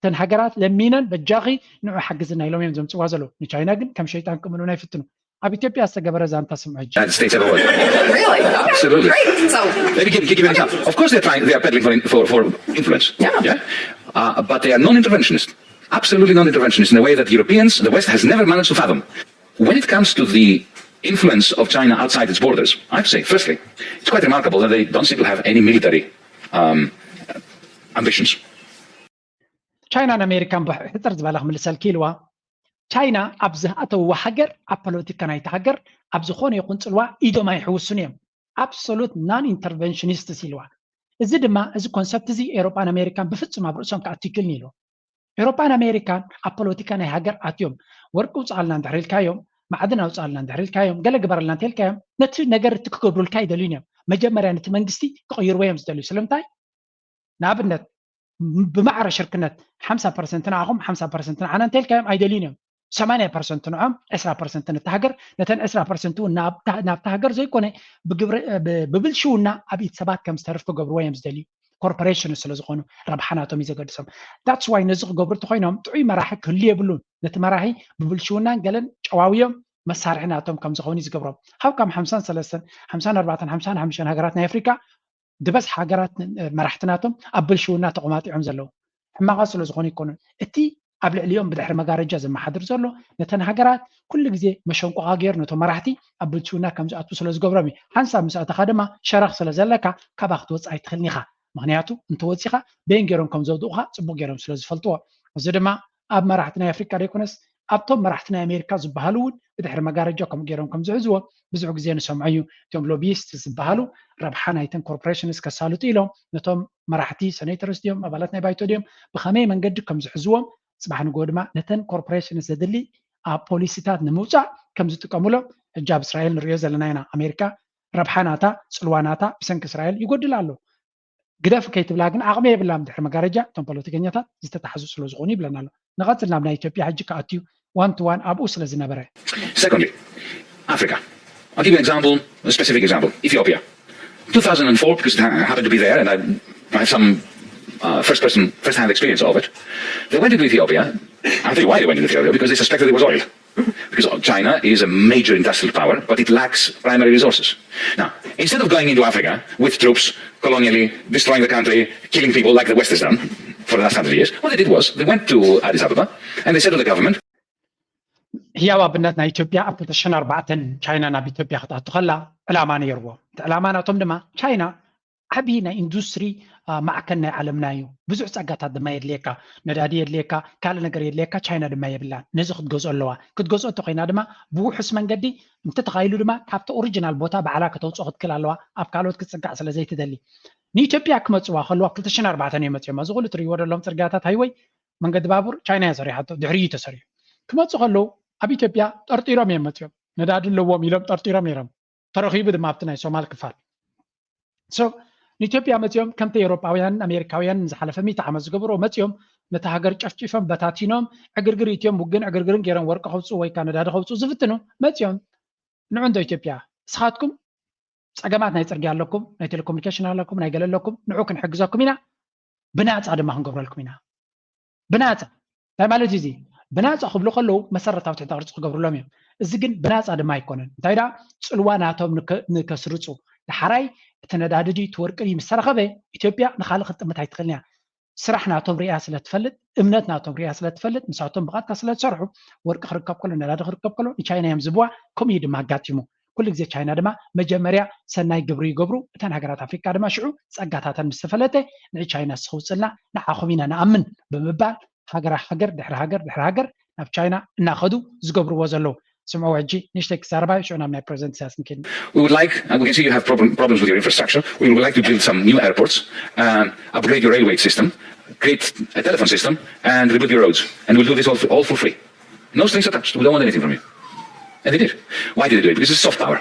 እተን ሃገራት ለሚነን በጃኺ ንዑ ሓግዝና ኢሎም እዮም ዘምፅዋ ዘለዉ። ንቻይና ግን ከም ሸይጣን ክምኑና ይፍትኑ። ኣብ ኢትዮጵያ ዝተገበረ ዛንታ ስምዑ ሕጂ። United States ever was. Really? Absolutely. Great. So, Let me give, give you an example. Of course, they're trying, they are peddling for, for, for influence. Yeah. Uh, but they are non-interventionist. Absolutely non-interventionist in a way that Europeans, the West has never managed to fathom. When it comes to the influence of China outside its borders, I have to say, firstly, it's quite remarkable that they don't seem to have any military um, ambitions. ቻይናን ኣሜሪካን ብሕፅር ዝበለ ክምልሰልኪ ኢልዋ። ቻይና ኣብ ዝኣተውዋ ሃገር ኣብ ፖለቲካ ናይቲ ሃገር ኣብ ዝኾነ ይኹን ፅልዋ ኢዶም ኣይሕውሱን እዮም። Absolute non interventionist ኢልዋ። እዚ ድማ እዚ ኮንሰፕት እዚ ኤሮጳን ኣሜሪካን ብፍፁም ኣብ ርእሶም ክኣትክልን ኢልዎ። ኤሮጳን ኣሜሪካን ኣብ ፖለቲካ ናይ ሃገር ኣትዮም ወርቂ ውፅኣልና እንድሕር ኢልካዮም፣ ማዕድን ኣውፅኣልና እንድሕር ኢልካዮም፣ ገለ ግበረልና እንተኢልካዮም ነቲ ነገር እቲ ክገብሩልካ ኣይደልዩን እዮም። መጀመርያ ነቲ መንግስቲ ክቕይርዎ እዮም ዝደልዩ። ስለምንታይ? ንኣብነት ብማዕረ ሽርክነት ሓምሳ ፐርሰንት ንዓኹም ሓምሳ ፐርሰንት ንዓና እንተልካዮም ኣይደልዩን እዮም። ሰማንያ ፐርሰንት ንዖም ዕስራ ፐርሰንት ነቲ ሃገር፣ ነተን ዕስራ ፐርሰንት እውን ናብታ ሃገር ዘይኮነ ብብልሽውና ኣብ ኢድ ሰባት ከም ዝተርፍ ክገብርዎ እዮም ዝደልዩ። ኮርፖሬሽን ስለ ዝኾኑ ረብሓ ናቶም እዩ ዘገድሶም። That's why ነዚ ክገብሩ እንተኮይኖም ጥዑይ መራሒ ክህሉ የብሉን። ነቲ መራሒ ብብልሽውናን ገለን ጨዋውዮም መሳርሒ ናቶም ከም ዝኾኑ እዩ ዝገብሮም። ካብ ካብ ሓምሳን ሰለስተን ሓምሳን ኣርባዕተን ሓምሳን ሓሙሽተን ሃገራት ናይ ኣፍሪካ ዝበዝሓ ሃገራት መራሕቲ ናቶም ኣብ ብልሽውና ተቆማጢዖም ዘለዉ ሕማቓት ስለ ዝኾኑ ይኮኑን። እቲ ኣብ ልዕሊኦም ብድሕሪ መጋረጃ ዘመሓድር ዘሎ ነተን ሃገራት ኩሉ ግዜ መሸንቆቓ ገይሩ ነቶም መራሕቲ ኣብ ብልሽውና ከም ዝኣትዉ ስለ ዝገብሮም እዩ። ሓንሳብ ምስ ኣተኻ ድማ ሸረኽ ስለ ዘለካ ካብኣ ክትወፅእ ኣይትኽእልን ኢኻ። ምክንያቱ እንተወፂኻ በየን ገይሮም ከም ዘውድቑኻ ፅቡቕ ገይሮም ስለ ዝፈልጥዎ። እዚ ድማ ኣብ መራሕቲ ናይ ኣፍሪካ ዘይኮነስ ኣብቶም መራሕቲ ናይ ኣሜሪካ ዝበሃሉ እውን ብድሕሪ መጋረጃ ከምኡ ገይሮም ከም ዝሕዝዎ ብዙሕ ግዜ ንሰምዖ እዩ። እቶም ሎቢስት ዝበሃሉ ረብሓ ናይተን ኮርፖሬሽንስ ከሳልጡ ኢሎም ነቶም መራሕቲ ሰኔተርስ ድዮም ኣባላት ናይ ባይቶ ድዮም ብኸመይ መንገዲ ከም ዝሕዝዎም ፅባሕ ንግሆ ድማ ነተን ኮርፖሬሽንስ ዘድሊ ኣብ ፖሊሲታት ንምውፃእ ከም ዝጥቀሙሎም ሕጂ ኣብ እስራኤል ንሪኦ ዘለና ኢና። ኣሜሪካ ረብሓ ናታ ፅልዋ ናታ ብሰንኪ እስራኤል ይጎድል ኣሎ። ግደፍ ከይትብላ ግን ዓቕሚ የብላን። ድሕሪ መጋረጃ እቶም ፖለቲከኛታት ዝተታሕዙ ስለ ዝኾኑ ይብለና ኣሎ። ንቐፅል ናብ ናይ ኢትዮጵያ ሕጂ ክኣትዩ ዋን ቱ ዋን ኣብኡ ስለ ዝነበረ። Secondly, Africa. I'll give you an example, a specific example. Ethiopia. two thousand four, because it ha- happened to be there, and I, I have some uh, first person, first hand experience of it. They went into Ethiopia. I'll tell you why they went into Ethiopia, because they suspected there was oil. Because China is a major industrial power, but it lacks primary resources. Now, instead of going into Africa with troops, colonially destroying the country, killing people like the West has done for the last hundred years, what they did was they went to Addis Ababa and they said to the government, ህያው ኣብነት ናይ ኢትዮጵያ ኣብ ክልተ ሽሕን ኣርባዕተን ቻይና ናብ ኢትዮጵያ ክትኣቱ ከላ ዕላማ ነይርዎ። እቲ ዕላማ ናቶም ድማ ቻይና ዓብዪ ናይ ኢንዱስትሪ ማዕከን ናይ ዓለምና እዩ። ብዙሕ ፀጋታት ድማ የድልየካ። ነዳዲ የድልየካ፣ ካልእ ነገር የድልየካ፣ ቻይና ድማ የብላን። ነዚ ክትገዝኦ ኣለዋ። ክትገዝኦ እንተኮይና ድማ ብውሑስ መንገዲ እንተተኻኢሉ ድማ ካብቲ ኦሪጂናል ቦታ ባዕላ ከተውፅኦ ክትክል ኣለዋ። ኣብ ካልኦት ክትፅጋዕ ስለ ዘይትደሊ ንኢትዮጵያ ክመፅዋ ከለዋ ክልተ ሽሕን ኣርባዕተን እዮም መፅዮም። እዚ ኩሉ ትሪእዎ ዘለኹም ፅርግያታት ሃይወይ መንገዲ ባቡር ቻይና እያ ሰሪሓቶ፣ ድሕሪ እዩ ተሰሪሑ። ክመፁ ከለዉ ኣብ ኢትዮጵያ ጠርጢሮም እዮም መፅዮም። ነዳዲ ኣለዎም ኢሎም ጠርጢሮም ነይሮም። ተረኺቡ ድማ ኣብቲ ናይ ሶማል ክፋል። So ንኢትዮጵያ መፅዮም ከምቲ ኤውሮጳውያን ኣሜሪካውያን ንዝሓለፈ ሚእቲ ዓመት ዝገበርዎ መፅዮም ነታ ሃገር ጨፍጪፎም በታቲኖም ዕግርግር ኢትዮም ውግን ዕግርግርን ገይሮም ወርቂ ከውፅኡ ወይ ከዓ ነዳዲ ከውፅኡ ዝፍትኑ መፅዮም ንዑ እንዶ ኢትዮጵያ እስኻትኩም ፀገማት ናይ ፅርግያ ኣለኩም ናይ ቴሌኮሙኒኬሽን ኣለኩም ናይ ገለ ኣለኩም ንዑ ክንሕግዘኩም ኢና ብናፃ ድማ ክንገብረልኩም ኢና ብናፃ እንታይ ማለት እዩ እዚ ብናፃ ክብሉ ከለዉ መሰረታዊ ትሕተ ቅርፂ ክገብርሎም እዮም እዚ ግን ብናፃ ድማ ኣይኮነን እንታይ ዳ ፅልዋ ናቶም ንከስርፁ ዳሓራይ እቲ ነዳዲ ድዩ እቲ ወርቂ ድዩ ምስ ተረኸበ ኢትዮጵያ ንካልእ ክትጥምት ኣይትኽእልን እያ ስራሕ ናቶም ሪኣ ስለ ትፈልጥ እምነት ናቶም ሪኣ ስለ ትፈልጥ ንሳቶም ብቐጥታ ስለ ዝሰርሑ ወርቂ ክርከብ ከሎ ነዳዲ ክርከብ ከሎ ንቻይና እዮም ዝብዋ ከምኡ እዩ ድማ ኣጋጢሙ ኩሉ ግዜ ቻይና ድማ መጀመርያ ሰናይ ግብሪ ይገብሩ እተን ሃገራት ኣፍሪካ ድማ ሽዑ ፀጋታተን ምስ ተፈለጠ ንቻይና ስኸውፅልና ንዓኹም ኢና ንኣምን ብምባል ሃገራ ሃገር ድሕሪ ሃገር ድሕሪ ሃገር ናብ ቻይና እናኸዱ ዝገብርዎ ዘለዉ ስምዕዎ ሕጂ ንእሽተይ ክዛረባ ሽዑ ናብ ናይ ፕሬዚደንት ኢሳያስ ንኪድ We would like, and we can see you have problem, problems with your infrastructure. We would like to build some new airports, um, upgrade your railway system, create a telephone system, and rebuild your roads. And we'll do this all for, all for free. No strings attached. We don't want anything from you. And they did. Why did they do it? Because it's soft power.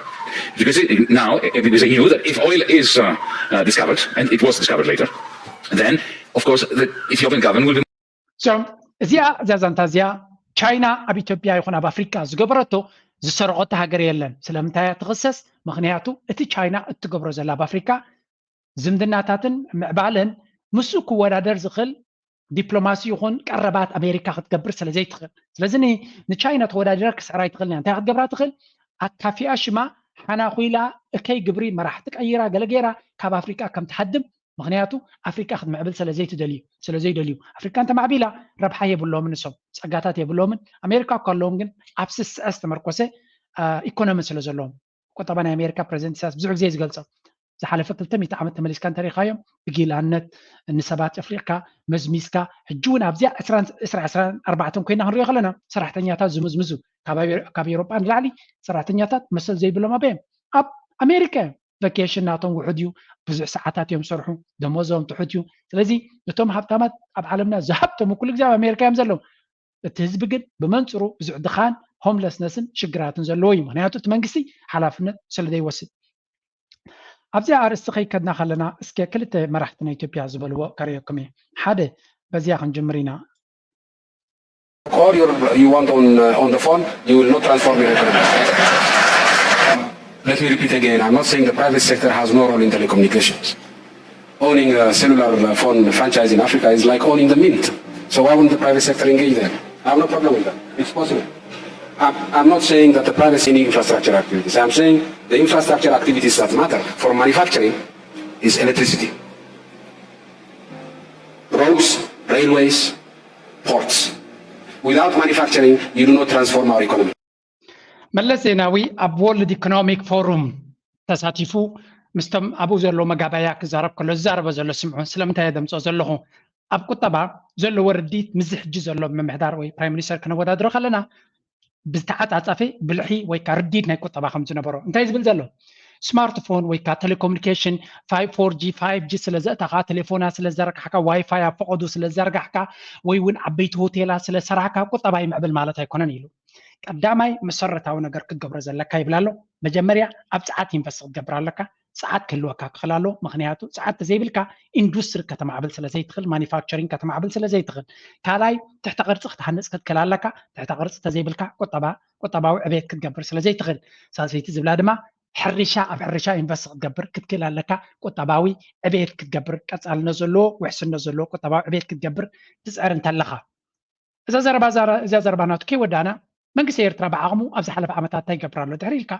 Because it, now, eh, because they knew that if oil is uh, uh, discovered, and it was discovered later, then, of course, the Ethiopian government will be so እዚኣ እዛ ዛንታ እዚኣ ቻይና ኣብ ኢትዮጵያ ይኹን ኣብ ኣፍሪካ ዝገበረቶ ዝሰረቆቶ ሃገር የለን ስለምንታይ እያ ትኽሰስ ምክንያቱ እቲ ቻይና እትገብሮ ዘላ ኣብ ኣፍሪካ ዝምድናታትን ምዕባለን ምስኡ ክወዳደር ዝኽእል ዲፕሎማሲ ይኹን ቀረባት ኣሜሪካ ክትገብር ስለ ዘይትኽእል። ስለዚ ንቻይና ተወዳዲራ ክስዕራ ኣይትኽእልን እያ። እንታይ ክትገብራ ትኽእል? ኣካፊኣ ሽማ ሓናኹ ኢላ እከይ ግብሪ መራሕቲ ቀይራ ገለ ገይራ ካብ ኣፍሪቃ ከም ትሃድም። ምክንያቱ ኣፍሪቃ ክትምዕብል ስለ ዘይትደልዩ ስለ ዘይደልዩ ኣፍሪቃ እንተማዕቢላ ረብሓ የብሎምን፣ ንሶም ጸጋታት የብሎምን። ኣሜሪካ እኳ ኣለዎም ግን ኣብ ስስዐ ዝተመርኮሰ ኢኮኖሚ ስለ ዘለዎም። ቁጠባ ናይ ኣሜሪካ ፕሬዚደንት ኢሳያስ ብዙሕ ግዜ ዝገልጾ ዝሓለፈ ክልተ ሚእቲ ዓመት ተመሊስካ እንተሪኢኻዮም ብጊላነት ንሰባት ጨፍሊቕካ መዝሚዝካ ሕጂ እውን ኣብዚኣ ዕስራ ዕስራ ዕስራ ኣርባዕተን ኮይና ክንሪኦ ከለና ሰራሕተኛታት ዝምዝምዙ ካብ ኤውሮጳ ንላዕሊ ሰራሕተኛታት መሰል ዘይብሎም ኣበዮም ኣብ ኣሜሪካ እዮም። ቨኬሽን ናቶም ውሑድ እዩ። ብዙሕ ሰዓታት እዮም ዝሰርሑ። ደሞዞም ትሑት እዩ። ስለዚ እቶም ሃብታማት ኣብ ዓለምና ዝሃብተሙ ኩሉ ግዜ ኣብ ኣሜሪካ እዮም ዘለዉ። እቲ ህዝቢ ግን ብመንፅሩ ብዙሕ ድኻን ሆምለስነስን ሽግራትን ዘለዎ እዩ። ምክንያቱ እቲ መንግስቲ ሓላፍነት ስለ ዘይወስድ። ኣብዚኣ ኣርእስቲ ከይከድና ከለና እስከ ክልተ መራሕቲ ናይ ኢትዮጵያ ዝበልዎ ከርእየኩም እየ። ሓደ በዚያ ክንጅምር ኢና። Or you you want on uh, on the phone, you will not transform your economy. Let me repeat again. I'm not saying the private sector has no role in telecommunications. Owning a cellular phone franchise in Africa is like owning the mint. So why wouldn't the private sector engage there? I have no problem with that. It's possible. I'm, I'm not saying that the private any infrastructure activities. I'm saying the infrastructure activities that matter for manufacturing is electricity, roads, railways, ports. Without manufacturing, you do not transform our economy. መለስ ዜናዊ ኣብ ወርልድ ኢኮኖሚክ ፎሩም ተሳቲፉ ምስቶም ኣብኡ ዘለዉ መጋባእያ ክዛረብ ከሎ ዝዛረቦ ዘሎ ስምዑ። ስለምንታይ እየ ደምፅኦ ዘለኹ? ኣብ ቁጠባ ዘለዎ ርዲት ምስዚ ሕጂ ዘሎ ምምሕዳር ወይ ፕራይም ሚኒስተር ክነወዳድሮ ከለና ብዝተዓፃፀፈ ብልሒ ወይ ከዓ ርዲት ናይ ቁጠባ ከም ዝነበሮ እንታይ ዝብል ዘሎ? ስማርትፎን ወይ ከዓ ቴሌኮሙኒኬሽን ፋይቭ ፎር ጂ ፋይቭ ጂ ስለ ዘእተኻ፣ ቴሌፎና ስለ ዘርጋሕካ፣ ዋይፋይ ኣብ ፈቐዱ ስለ ዘርጋሕካ ወይ እውን ዓበይቲ ሆቴላት ስለ ሰራሕካ ቁጠባ ይምዕብል ማለት ኣይኮነን ኢሉ። ቀዳማይ መሰረታዊ ነገር ክትገብሮ ዘለካ ይብል ኣሎ። መጀመርያ ኣብ ፀዓት ኢንቨስት ክትገብር ኣለካ። ፀዓት ክህልወካ ክኽእል ኣለዎ። ምክንያቱ ፀዓት ተዘይብልካ ኢንዱስትሪ ከተማዕብል ስለ ዘይትኽእል፣ ማኒፋክቸሪንግ ከተማዕብል ስለ ዘይትኽእል። ካልኣይ ትሕተ ቅርፂ ክትሃንፅ ክትክእል ኣለካ። ትሕተ ቅርፂ ተዘይብልካ ቁጠባ ቁጠባዊ ዕቤት ክትገብር ስለ ዘይትኽእል። ሳልሰይቲ ዝብላ ድማ ሕርሻ ኣብ ሕርሻ ኢንቨስት ክትገብር ክትክእል ኣለካ። ቁጠባዊ ዕቤት ክትገብር ቀፃልነት ዘለዎ ውሕስነት ዘለዎ ቁጠባዊ ዕቤት ክትገብር ትፅዕር እንተለኻ እዛ ዘረባ እዛ ዘረባ ናቱ ከይወዳእና መንግስቲ ኤርትራ ብዓቕሙ ኣብ ዝሓለፈ ዓመታት እንታይ ይገብር ኣሎ ድሕሪ ኢልካ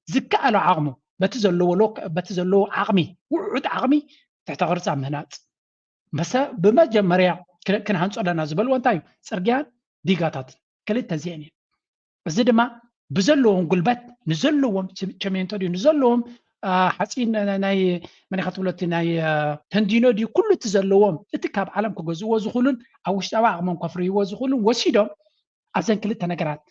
ዝከኣሎ ዓቕሙ በቲ ዘለዎ በቲ ዘለዎ ዓቕሚ ውዑድ ዓቕሚ ትሕተ ቅርፂ ኣብ ምህናፅ ብመጀመርያ ክንሃንፆ ኣለና ዝበልዎ እንታይ እዩ? ፅርግያን ዲጋታት ክልተ እዚአን እየን። እዚ ድማ ብዘለዎም ጉልበት ንዘለዎም ቸሜንቶ ድዩ ንዘለዎም ሓፂን ናይ መኒኻ ትብሎ እቲ ናይ ተንዲኖ ድዩ ኩሉ እቲ ዘለዎም እቲ ካብ ዓለም ክገዝእዎ ዝኽእሉን ኣብ ውሽጣዊ ዓቕሞም ከፍርይዎ ዝኽእሉን ወሲዶም ኣብዘን ክልተ ነገራት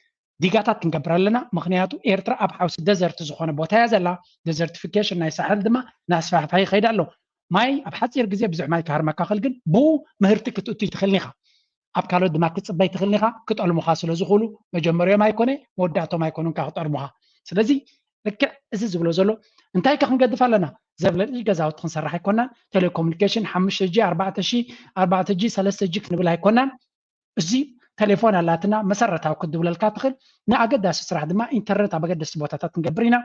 ዲጋታት ክንገብር ኣለና። ምክንያቱ ኤርትራ ኣብ ሓውሲ ደዘርቲ ዝኾነ ቦታ እያ ዘላ። ደዘርቲፊኬሽን ናይ ሳሕል ድማ ናስፋሕፋ ይኸይድ ኣሎ። ማይ ኣብ ሓፂር ግዜ ብዙሕ ማይ ክሃርመካ ክእል ግን ብኡ ምህርቲ ክትእቱ ይትኽእልን ኢኻ። ኣብ ካልኦት ድማ ክትፅበይ ትኽእልን ኢኻ። ክጠልሙኻ ስለ ዝኽእሉ መጀመሪኦም ኣይኮነ መወዳእቶም ኣይኮኑን ካብ ክጠልሙኻ። ስለዚ ልክዕ እዚ ዝብሎ ዘሎ እንታይ ከ ክንገድፍ ኣለና? ዘብለጭ ገዛውቲ ክንሰርሕ ኣይኮናን። ቴሌኮሙኒኬሽን ሓሙሽተ ጂ ኣርባዕተ ሺ ኣርባዕተ ጂ ሰለስተ ጂ ክንብል ኣይኮናን። እዚ ቴሌፎን ኣላትና መሰረታዊ ክትድውለልካ ትኽእል። ንኣገዳሲ ስራሕ ድማ ኢንተርነት ኣብ ኣገደስቲ ቦታታት ክንገብር ኢና።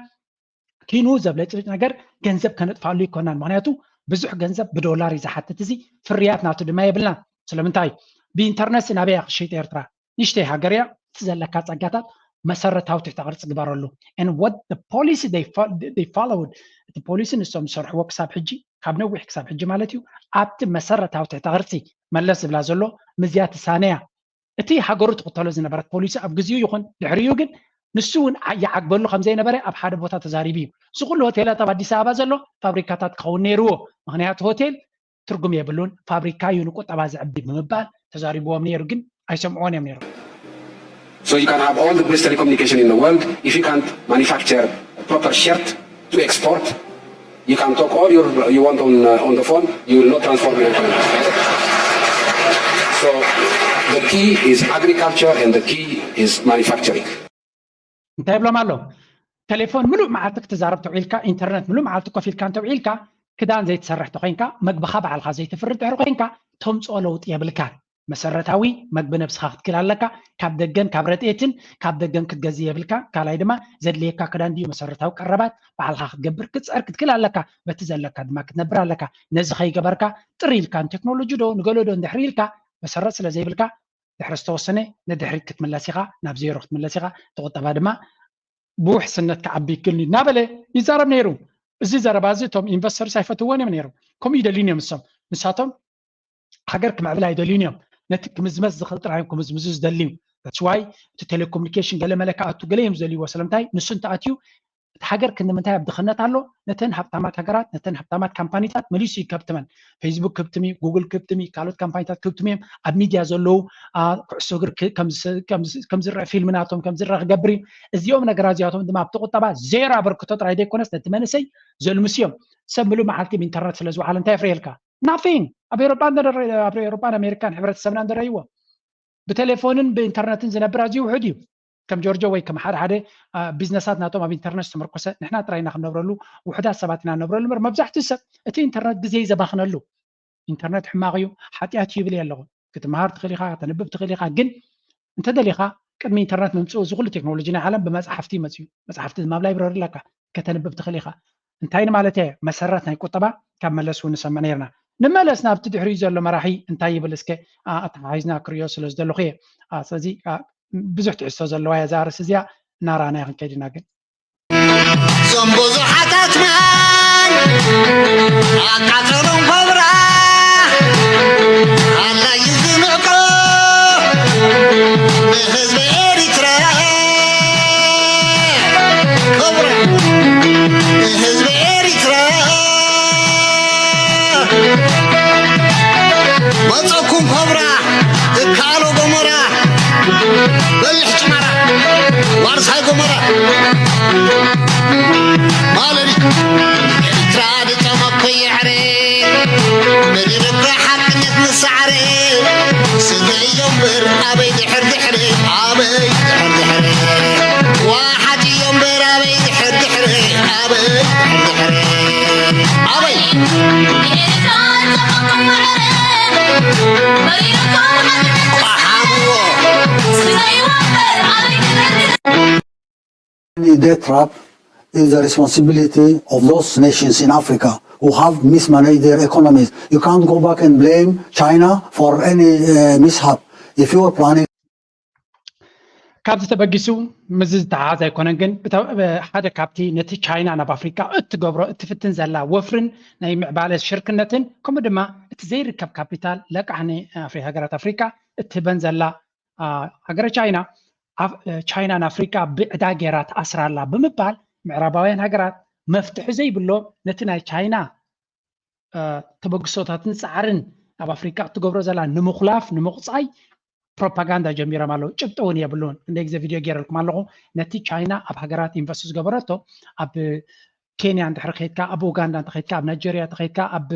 ኪኑ ዘብለጭልጭ ነገር ገንዘብ ከነጥፋሉ ይኮናን። ምክንያቱ ብዙሕ ገንዘብ ብዶላር እዩ ዝሓትት። እዚ ፍርያት ናቱ ድማ የብልና። ስለምንታይ ብኢንተርነት ናበያ ክሸይጥ ኤርትራ ንሽተይ ሃገር እያ። እቲ ዘለካ ጸጋታት መሰረታዊ ትሕተ ቅርፂ ግበረሉ። And what the policy they followed እቲ ፖሊሲ ንሶም ዝሰርሕዎ ክሳብ ሕጂ ካብ ነዊሕ ክሳብ ሕጂ ማለት እዩ ኣብቲ መሰረታዊ ትሕተ ቅርፂ መለስ ዝብላ ዘሎ ምዝያ ትሳነያ። እቲ ሃገሩ ትኽተሎ ዝነበረት ፖሊሲ ኣብ ግዜኡ ይኹን ድሕሪኡ ግን ንሱ እውን ይዓግበሉ ከም ዘይነበረ ኣብ ሓደ ቦታ ተዛሪቡ እዩ። እዚ ኩሉ ሆቴላት ኣብ ኣዲስ ኣበባ ዘሎ ፋብሪካታት ክኸውን ነይርዎ። ምክንያቱ ሆቴል ትርጉም የብሉን፣ ፋብሪካ እዩ ንቁጠባ ዘዕቢ ብምባል ተዛሪብዎም ነይሩ፣ ግን ኣይሰምዕዎን እዮም ነይሮም። So you can have all the best telecommunication in the world if you can't manufacture a proper shirt to export. You can talk all your, you want on, uh, on the phone, you will not transform your economy. So the key is agriculture and the key is manufacturing. እንታይ ይብሎም ኣሎ? ቴሌፎን ምሉእ መዓልቲ ክትዛረብ ተውዒልካ፣ ኢንተርነት ምሉእ መዓልቲ ኮፍ ኢልካ እንተውዒልካ፣ ክዳን ዘይትሰርሕ ተኮይንካ፣ መግብኻ ባዕልኻ ዘይትፍሪ ድሕሪ ኮይንካ፣ ተምፅኦ ለውጢ የብልካን። መሰረታዊ መግቢ ነብስኻ ክትክል ኣለካ። ካብ ደገን ካብ ረድኤትን ካብ ደገን ክትገዝእ የብልካ። ካልኣይ ድማ ዘድልየካ ክዳን ድዩ መሰረታዊ ቀረባት ባዕልኻ ክትገብር ክትፅዕር ክትክል ኣለካ። በቲ ዘለካ ድማ ክትነብር ኣለካ። ነዚ ከይገበርካ ጥር ኢልካ ንቴክኖሎጂ ዶ ንገሎ ዶ እንድሕር ኢልካ መሰረት ስለ ዘይብልካ ድሕሪ ዝተወሰነ ንድሕሪት ክትምለስ ኢኻ፣ ናብ ዜሮ ክትምለስ ኢኻ። እቲ ቁጠባ ድማ ብውሕስነት ክዓቢ ይክእል እዩ እናበለ ይዛረብ ነይሩ። እዚ ዘረባ እዚ እቶም ኢንቨስተርስ ኣይፈትውዎን እዮም ነይሮም። ከምኡ ይደልዩን እዮም ንሶም። ንሳቶም ሃገር ክምዕብል ኣይደልዩን እዮም። ነቲ ክምዝመዝ ዝኽእል ጥራይ እዮም ክምዝምዙ ዝደልዩ። That's why እቲ ቴሌኮሙኒኬሽን ገለ መለ ክኣቱ ገለ እዮም ዝደልይዎ። ስለምንታይ ንሱ እንተኣትዩ እቲ ሃገር ክንዲ ምንታይ ኣብ ድኽነት ኣሎ? ነተን ሃብታማት ሃገራት፣ ነተን ሃብታማት ካምፓኒታት መሊሱ ይከብትመን። ፌስቡክ ክብትም እዩ፣ ጉግል ክብትም እዩ፣ ካልኦት ካምፓኒታት ክብትም እዮም። ኣብ ሚድያ ዘለዉ አ፣ ኩዕሶ እግሪ ክ- ከም ዝ- ከም ዝ- ከም ዝረአ ፊልም ናቶም ከም ዝረአ ክገብር እዩ። እዚኦም ነገራት እዚኣቶም ድማ ኣብቲ ቁጠባ ዜሮ ኣበርክቶ ጥራይ ዘይኮነስ ነቲ መንእሰይ ዘልምስ እዮም። ሰብ ምሉእ መዓልቲ ብኢንተርነት ስለ ዝወዓለ እንታይ የፍርየልካ? ናቲንግ። ኣብ ኤሮጳ እንደ- ኣብ ኤሮጳን ኣሜሪካን ሕብረተሰብና እንደረይዎ ብቴሌፎንን ብኢንተርነትን ዝነብር ኣዝዩ ውሑድ እዩ። ከም ጆርጆ ወይ ከም ሓደ ሓደ ቢዝነሳት ናቶም ኣብ ኢንተርነት ዝተመርኮሰ ንሕና ጥራይ ኢና ክንነብረሉ፣ ውሑዳት ሰባት ኢና ንነብረሉ እምበር መብዛሕትኡ ሰብ እቲ ኢንተርነት ግዜ እዩ ዘባኽነሉ። ኢንተርነት ሕማቕ እዩ፣ ሓጢኣት እዩ ይብል ኣለኹ። ክትመሃር ትኽእል ኢኻ፣ ከተንብብ ትኽእል ኢኻ፣ ግን እንተደሊኻ ቅድሚ ኢንተርነት ምምፅኡ እዚ ኩሉ ቴክኖሎጂ ናይ ዓለም ብመፅሓፍቲ እዩ መፅኡ። መፅሓፍቲ ድማ ኣብ ላይብረሪ ኣለካ፣ ከተንብብ ትኽእል ኢኻ። እንታይ ንማለት እየ? መሰረት ናይ ቁጠባ ካብ መለስ እውን ንሰምዕ ነይርና። ንመለስ ናብቲ ድሕሪኡ ዘሎ መራሒ እንታይ ይብል እስከ ኣ- ኣተሓሒዝና ክሪኦ ስለ ዝደለኹ እየ። ኣ፣ ስለዚ ኣ፣ ብዙሕ ትሕዝቶ ዘለዋ እያ እዛ ርእሲ እዚኣ፣ እናረኣናዮ ክንከይድ ኢና ግን። እዞም ብዙሓት ኣትማን ኣቃጸሎም ኮብራ ኣላዩ ዝምዕቆ ንህዝቢ ኤሪትራ ኮብራ ንህዝቢ ኤሪትራ መጸኩም ኮብራ እካሎ ጎመራ በልሕ ጭማራ ዋርሳይ ጎመራ ማለዲ ኤርትራ ድጠመኮ የዕረ መዲረካ ሓቅነት ንሳዕረ ስገዮ እምበር ኣበይ ድሕር ድሕር ኣበይ ድሕር ድሕር ዋሓት እዮ እምበር ኣበይ ድሕር ድሕር ኣበይ ድሕር ድሕር ኣበይ Debt trap is the responsibility of those nations in Africa who have mismanaged their economies. You can't go back and blame China for any uh, mishap. If you are planning ካብዚ ተበጊሱ ምስዚ ዝተሓሓዝ ኣይኮነን፣ ግን ሓደ ካብቲ ነቲ ቻይና ናብ ኣፍሪካ እትገብሮ እትፍትን ዘላ ወፍርን ናይ ምዕባለ ሽርክነትን ከምኡ ድማ እቲ ዘይርከብ ካፒታል ለቃሕ ንኣፍሪ ሃገራት ኣፍሪካ እትህበን ዘላ ሃገረ ቻይና ቻይና ንኣፍሪካ ብዕዳ ገይራ ትኣስራ ኣላ ብምባል ምዕራባውያን ሃገራት መፍትሒ ዘይብሎ ነቲ ናይ ቻይና ተበግሶታትን ፃዕርን ኣብ ኣፍሪካ እትገብሮ ዘላ ንምኹላፍ ንምቑፃይ ፕሮፓጋንዳ ጀሚሮም ኣለዉ። ጭብጢ እውን የብሉን። እንደ ግዜ ቪድዮ ገይረልኩም ኣለኹ። ነቲ ቻይና ኣብ ሃገራት ኢንቨስት ዝገበረቶ ኣብ ኬንያ እንድሕር ከይድካ ኣብ ኡጋንዳ እንተኸይድካ ኣብ ናይጀርያ እንተኸይድካ ኣብ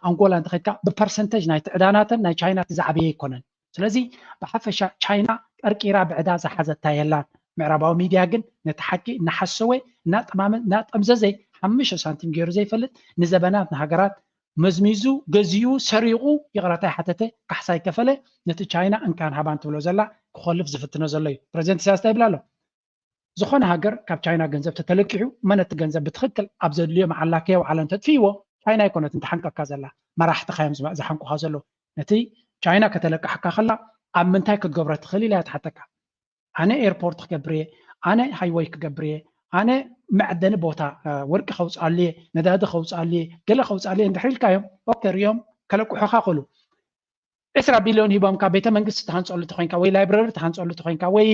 ኣንጎላ እንተኸይድካ ብፐርሰንተጅ ናይ ትዕዳናተን ናይ ቻይና እቲ ዝዓበየ ኣይኮነን። ስለዚ ብሓፈሻ ቻይና ቀርቂራ ብዕዳ ዝሓዘታ የላን። ምዕራባዊ ሚድያ ግን ነቲ ሓቂ እናሓሰወ እናጠማመ እናጠምዘዘ ሓሙሽተ ሳንቲም ገይሩ ዘይፈልጥ ንዘበናት ንሃገራት መዝሚዙ ገዚኡ ሰሪቑ ይቕረታ ይሓተተ ካሕሳ ይከፈለ ነቲ ቻይና እንካን ሃባን ትብሎ ዘላ ክኾልፍ ዝፍትኖ ዘሎ እዩ። ፕረዚደንት ኢሳያስ እንታይ ይብል ኣሎ? ዝኾነ ሃገር ካብ ቻይና ገንዘብ ተተለቂሑ እመ ነቲ ገንዘብ ብትኽክል ኣብ ዘድልዮ መዓላ ከየውዓለ እንተጥፍእዎ ቻይና ኣይኮነትን ትሓንቀካ ዘላ፣ መራሕትኻ እዮም ዝሓንቁኻ ዘለዉ። ነቲ ቻይና ከተለቅሓካ ከላ ኣብ ምንታይ ክትገብሮ ትኽእል ኢላ እያ ትሓተካ። ኣነ ኤርፖርት ክገብር እየ፣ ኣነ ሃይወይ ክገብር እየ፣ ኣነ መዐደኒ ቦታ ወርቂ ከውፅኣሉ እየ፣ ነዳዲ ከውፅኣሉ እየ፣ ገለ ከውፅኣሉ እየ እንድሕር ኢልካዮም ኦኬ ሪኦም ከለቅሑኻ ክእሉ። ዕስራ ቢልዮን ሂቦምካ ቤተ መንግስቲ ትሃንፀሉ ተኮይንካ ወይ ላይብረሪ ትሃንፀሉ ተኮይንካ ወይ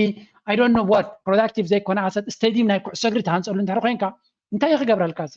I don't know what productive ዘይኮነ ኣሰት ስቴዲም ናይ ኩዕሶ እግሪ ትሃንፀሉ እንድሕር ኮይንካ እንታይ እዩ ክገብረልካ እዚ?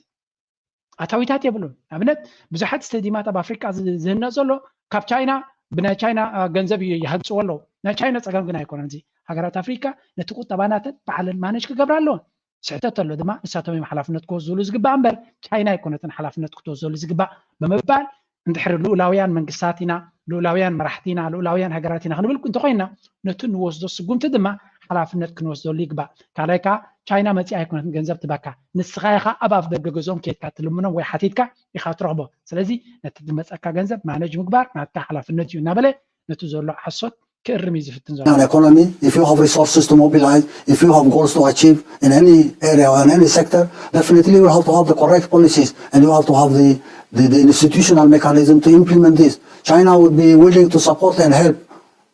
ኣታዊታት የብሉን። ኣብነት ብዙሓት ስቴዲማት ኣብ ኣፍሪቃ ዝህነፅ ዘሎ ካብ ቻይና ብናይ ቻይና ገንዘብ ይሃንፅዎ ኣለዉ። ናይ ቻይና ፀገም ግን ኣይኮነን። እዚ ሃገራት ኣፍሪቃ ነቲ ቁጠባ ናተን ባዕለን ማነጅ ክገብራ ኣለወን። ስሕተት ኣሎ ድማ ንሳቶም እዮም ሓላፍነት ክወስድሉ ዝግባእ እምበር ቻይና ኣይኮነትን ሓላፍነት ክትወስደሉ ዝግባእ ብምባል እንድሕር ልኡላውያን መንግስታት ኢና፣ ልኡላውያን መራሕቲ ኢና፣ ልኡላውያን ሃገራት ኢና ክንብል እንተኮይንና ነቲ ንወስዶ ስጉምቲ ድማ ሓላፍነት ክንወስደሉ ይግባእ። ካልኣይ ከዓ ቻይና መፂኣ ኣይኮነትን ገንዘብ ትበካ፣ ንስኻ ኢኻ ኣብ ኣፍ ደገ ገዝኦም ከይድካ ትልምኖም ወይ ሓቲትካ ኢኻ ትረኽቦ። ስለዚ ነቲ ዝመፀካ ገንዘብ ማነጅ ምግባር ናትካ ሓላፍነት እዩ እናበለ ነቲ ዘሎ ሓሶት ክእርም እዩ ዝፍትን ዘሎ። An economy, if you have resources to mobilize, if you have goals to achieve in any area or in any sector, definitely you have to have the correct policies and you have to have the, the, the institutional mechanism to implement this. China would be willing to support and help,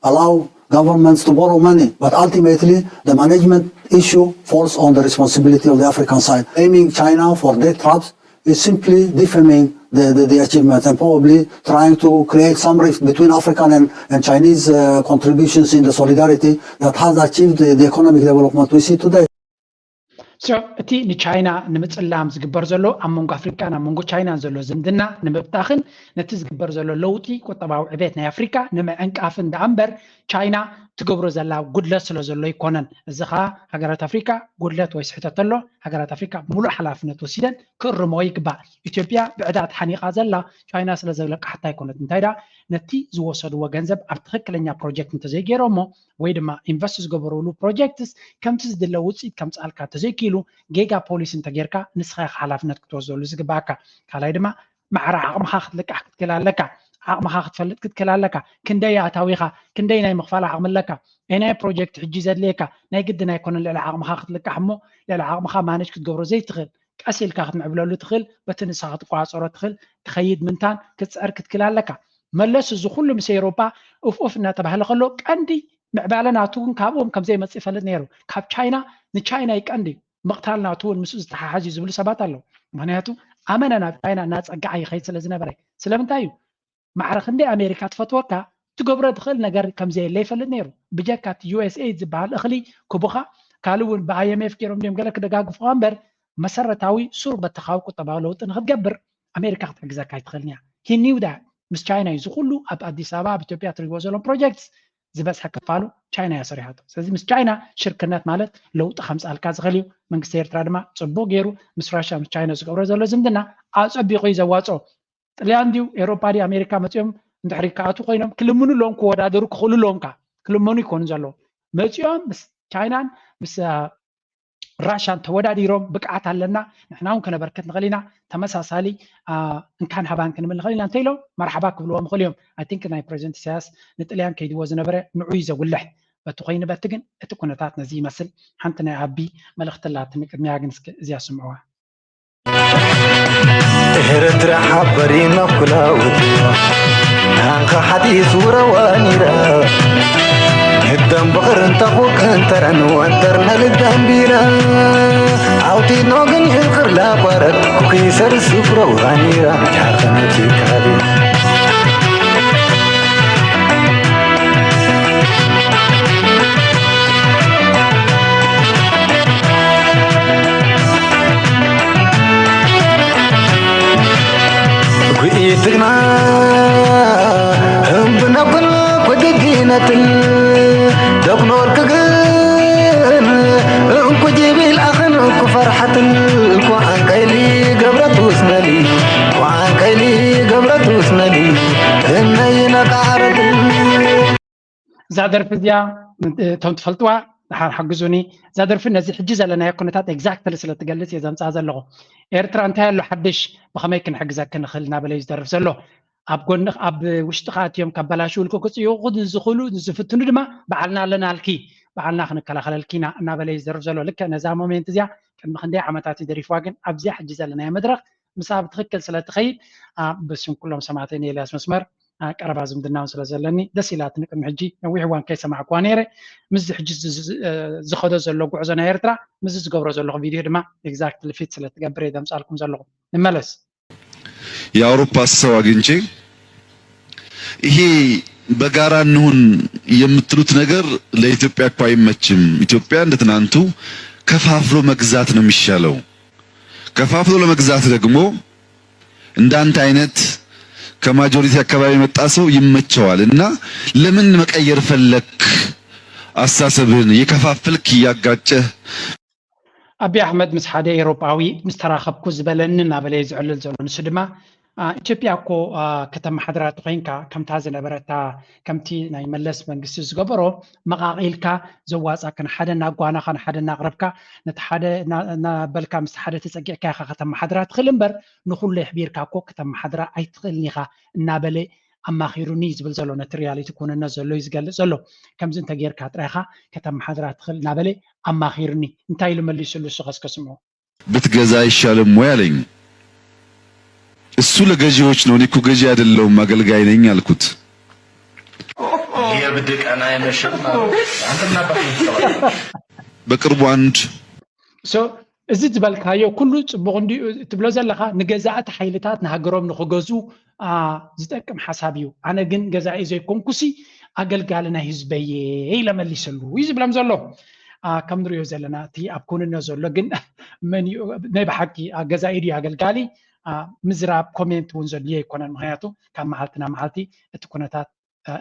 allow governments to borrow money, but ultimately the management issue falls on the responsibility of the African side. Blaming China for debt traps is simply defaming the, the, the achievement and probably trying to create some rift between African and, and Chinese uh, contributions in the solidarity that has achieved the, the economic development we see today. So እቲ ንቻይና ንምፅላም ዝግበር ዘሎ ኣብ መንጎ ኣፍሪካን ኣብ መንጎ ቻይናን ዘሎ ዝምድና ንምብታኽን ነቲ ዝግበር ዘሎ ለውጢ ቁጠባዊ ዕቤት ናይ ኣፍሪካ ንምዕንቃፍን ደኣ እምበር ቻይና ትገብሮ ዘላ ጉድለት ስለ ዘሎ ኣይኮነን። እዚ ከዓ ሃገራት ኣፍሪካ ጉድለት ወይ ስሕተት ተሎ ሃገራት ኣፍሪካ ሙሉእ ሓላፍነት ወሲደን ክእርሞ ይግባእ። ኢትዮጵያ ብዕዳ ተሓኒቃ ዘላ ቻይና ስለ ዘብለቃሓታ ኣይኮነት። እንታይ ደኣ ነቲ ዝወሰድዎ ገንዘብ ኣብ ትኽክለኛ ፕሮጀክት እንተዘይገይሮሞ ወይ ድማ ኢንቨስት ዝገበሩሉ ፕሮጀክትስ ከምቲ ዝድለ ውፅኢት ከምፅኣልካ እንተዘይክኢሉ ጌጋ ፖሊሲ እንተጌርካ ንስኻ ኢኻ ሓላፍነት ክትወስደሉ ዝግባኣካ። ካልኣይ ድማ ማዕረ ዓቕምኻ ክትልቃሕ ክትክእል ኣለካ። ዓቕምኻ ክትፈልጥ ክትክእል ኣለካ። ክንደይ ኣታዊኻ፣ ክንደይ ናይ ምኽፋል ዓቕሚ ኣለካ፣ ናይ ፕሮጀክት ሕጂ ዘድልየካ ናይ ግድን ኣይኮነን ልዕሊ ዓቕምኻ ክትልቃሕ እሞ ልዕሊ ዓቕምኻ ማነጅ ክትገብሮ ዘይትኽእል ቀስ ኢልካ ክትምዕብለሉ ትኽእል በቲ ንስኻ ክትቆፃፀሮ ትኽእል ክኸይድ ምንታን ክትፅዕር ክትክእል ኣለካ። መለስ እዚ ኩሉ ምስ ኤውሮጳ ኡፍ ኡፍ እናተባህለ ከሎ ቀንዲ ምዕባለ ናቱ እውን ካብኦም ከምዘይመፅእ ይፈልጥ ነይሩ። ካብ ቻይና ንቻይና እዩ ቀንዲ ምቕታል ናቱ እውን ምስኡ ዝተሓሓዝ እዩ ዝብሉ ሰባት ኣለዉ። ምክንያቱ ኣመና ናብ ቻይና እናፀግዓ ይኸይድ ስለ ዝነበረ። ስለምንታይ እዩ? ማዕረ ክንደይ ኣሜሪካ ትፈትወካ ትገብሮ ትኽእል ነገር ከምዘየለ ይፈልጥ ነይሩ። ብጀካ እቲ ዩ ኤስ ኤ ዝበሃል እኽሊ ክቡኻ ካልእ እውን ብ ኣይ ኤም ኤፍ ገይሮም ድዮም ገለ ክደጋግፉኻ እምበር መሰረታዊ ሱር በተኻዊ ቁጠባዊ ለውጢ ንክትገብር ኣሜሪካ ክትሕግዘካ ኣይትኽእልን እያ። He knew that ምስ ቻይና እዩ እዚ ኩሉ ኣብ ኣዲስ ኣበባ ኣብ ኢትዮጵያ ትሪእዎ ዘለዎም ፕሮጀክትስ ዝበዝሐ ክፋሉ ቻይና እያ ሰሪሓቶ። ስለዚ ምስ ቻይና ሽርክነት ማለት ለውጢ ከምፅኣልካ ዝኽእል እዩ። መንግስቲ ኤርትራ ድማ ፅቡቅ ገይሩ ምስ ራሽያ ምስ ቻይና ዝገብሮ ዘሎ ዝምድና ኣፀቢቑ እዩ ዘዋፅኦ። ጥልያን ድዩ ኤሮፓ ድዩ ኣሜሪካ መፂኦም እንድሕሪ ክኣቱ ኮይኖም ክልምኑ ኣለዎም ክወዳደሩ ክኽእሉ ኣለዎም ከዓ ክልመኑ ይኮኑ ዘለዉ መፂኦም ምስ ቻይናን ምስ ራሻን ተወዳዲሮም ብቅዓት ኣለና ንሕና እውን ከነበርክት ንኽእል ኢና ተመሳሳሊ እንካን ሃባን ክንብል ንኽእል ኢና እንተኢሎም መርሓባ ክብልዎም ይኽእሉ እዮም። I think ናይ ፕሬዚደንት ኢሳያስ ንጥልያን ከይድዎ ዝነበረ ንዑ እዩ ዘጉልሕ። በቲ ኮይኑ በቲ ግን እቲ ኩነታት ነዚ ይመስል። ሓንቲ ናይ ኣቢ መልእኽቲ ኣላትኒ ቅድሚያ ግን እስኪ እዚኣ ስምዕዋ። ኤርትራ ሓበሪና ኩላውት ናንኻ ሓዲስ ውረዋ ኒራ ህዳም በቕርን ተቑቅን ተረን ወንተር ነልዳን ቢራ ኣውቲኖ ግን ይኽር ላቋረት ኩኪሰር ስፍረዋ ኒራ ጃኸነቲ ካሊ ትግና እምብነኩን ኩድጊነትን ደብኖር ክግን እንኩ ጅቢል ኣኽን እንኩ ፈርሓትን እንኩ ዓንቀይሊ ገብረት ውስነሊ እንኩ ዓንቀይሊ ገብረት ውስነሊ እነይነቃረትን እዛ ደርፊ እዚኣ እቶም ትፈልጥዋ ድሓር ሓግዙኒ። እዛ ደርፊ ነዚ ሕጂ ዘለናዮ ኩነታት ኤግዛክትሊ ስለ ትገልጽ እየ ዘምጽኣ ዘለኹ። ኤርትራ እንታይ ኣሎ ሓድሽ ብኸመይ ክንሕግዘኪ ንኽእል እናበለ እዩ ዝደርፍ ዘሎ። ኣብ ጎንኽ ኣብ ውሽጥኻ ኣትዮም ከበላሽውልኪ ክጽይቑ ንዝኽእሉ ንዝፍትኑ ድማ በዓልና ኣለናልኪ በዓልና ክንከላኸለልኪ ኢና እናበለ እዩ ዝደርፍ ዘሎ። ልክዕ ነዛ ሞሜንት እዚኣ ቅድሚ ክንደይ ዓመታት እዩ ደሪፍዋ፣ ግን ኣብዚኣ ሕጂ ዘለናዮ መድረኽ ምስኣ ብትኽክል ስለ ትኸይድ ብስም ኩሎም ሰማዕተይ ንኤልያስ መስመር ቀረባ ዝምድና እውን ስለ ዘለኒ ደስ ኢላትኒ። ቅድሚ ሕጂ ነዊሕ እዋን ከይሰማዕኩዋ ነይረ። ምስዚ ሕጂ ዝኸዶ ዘሎ ጉዕዞ ናይ ኤርትራ ምስዚ ዝገብሮ ዘለኹ ቪድዮ ድማ ኤግዛክትሊ ፊት ስለ ትገብር እየ ዘምፃልኩም ዘለኹ። ንመለስ። የአውሮፓ ሰው አግኝቼ ይሄ በጋራ እንሁን የምትሉት ነገር ለኢትዮጵያ እኮ አይመችም። ኢትዮጵያ እንደ ትናንቱ ከፋፍሎ መግዛት ነው የሚሻለው። ከፋፍሎ ለመግዛት ደግሞ እንዳንተ አይነት ከማጆሪቲ አካባቢ የመጣ ሰው ይመቸዋል እና ለምን መቀየር ፈለክ? አስተሳሰብህን እየከፋፈልክ እያጋጨህ ኣቢ ኣሕመድ ምስ ሓደ ኤውሮጳዊ ምስ ተራኸብኩ ዝበለኒ እናበለ እዩ ዝዕልል ዘሎ። ንሱ ድማ ኢትዮጵያ እኮ ከተመሓድራ ተኾይንካ ከምታ ዝነበረታ ከምቲ ናይ መለስ መንግስቲ ዝገበሮ መቓቒልካ ዘዋፃካ ንሓደ እናጓናኻ ንሓደ እናቕረብካ ነቲ ሓደ እናበልካ ምስ ሓደ ተፀጊዕካ ኢኻ ከተመሓድራ ትኽእል እምበር ንኹሉ የሕቢርካ እኮ ከተመሓድራ ኣይትኽእልን ኢኻ እናበለ ኣማኺሩኒ ዝብል ዘሎ ነቲ ሪያሊቲ ኩንነት ዘሎ እዩ ዝገልጽ ዘሎ። ከምዚ እንተጌርካ ጥራይኻ ከተመሓድራ ትኽእል እናበለ ኣማኺሩኒ እንታይ ኢሉ መሊሱሉ እሱ ከስከስምዑ። ብትገዛ ይሻልም ወይ አለኝ። እሱ ለገዢዎች ነው፣ እኔ እኮ ገዢ አይደለሁም አገልጋይ ነኝ አልኩት። የብድ ቀን አይመሽም። አንተ ምን አባህ ነው የምትሰማው? በቅርቡ አንድ So እዚ ዝበልካዮ ኩሉ ጽቡቕ እንዲ ትብሎ ዘለኻ ንገዛእቲ ሓይልታት ንሃገሮም ንኽገዙ ዝጠቅም ሓሳብ እዩ። ኣነ ግን ገዛኢ ዘይኮንኩሲ ኣገልጋሊ ናይ ህዝበየ ኢለ መሊሰሉ እዩ ዝብሎም ዘሎ። ከም ንሪኦ ዘለና እቲ ኣብ ኩንነት ዘሎ ግን ናይ ብሓቂ ገዛኢ ድዩ ኣገልጋሊ ምዝራብ ኮሜንት እውን ዘድልዮ ኣይኮነን። ምክንያቱ ካብ መዓልቲ ናብ መዓልቲ እቲ ኩነታት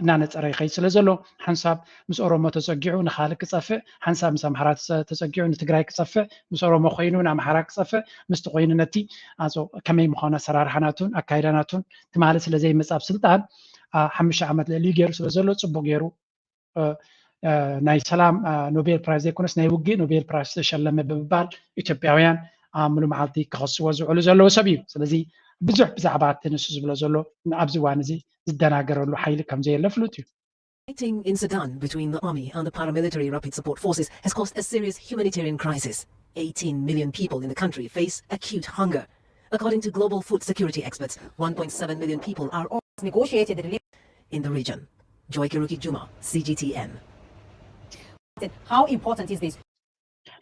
እናነፀረ ይኸይድ ስለ ዘሎ ሓንሳብ ምስ ኦሮሞ ተፀጊዑ ንኻልእ ክፀፍዕ፣ ሓንሳብ ምስ ኣምሓራ ተፀጊዑ ንትግራይ ክፀፍዕ፣ ምስ ኦሮሞ ኮይኑ ንኣምሓራ ክፀፍዕ ምስቲ ኮይኑ ነቲ ኣዞ ከመይ ምዃኑ ኣሰራርሓ ናቱን ኣካይዳ ናቱን ትማሊ ስለ ዘይመፅ ኣብ ስልጣን ሓሙሽተ ዓመት ልዕሊኡ ገይሩ ስለ ዘሎ ፅቡቅ ገይሩ ናይ ሰላም ኖቤል ፕራይዝ ዘይኮነስ ናይ ውግእ ኖቤል ፕራይዝ ዝተሸለመ ብምባል ኢትዮጵያውያን ኣብ ምሉ መዓልቲ ክኸስዎ ዝውዕሉ ዘለዉ ሰብ እዩ። ስለዚ ብዙሕ ብዛዕባ እቲ ንሱ ዝብሎ ዘሎ ኣብዚ እዋን እዚ ዝደናገረሉ ሓይሊ ከም ዘየለ ፍሉጥ እዩ። Fighting in Sudan between the army and the paramilitary Rapid Support Forces has caused a serious humanitarian crisis. Eighteen million people in the country face acute hunger. According to global food security experts, one point seven million people are negotiated the relief in the region. Joy Kiruki Juma, C G T N. How important is this?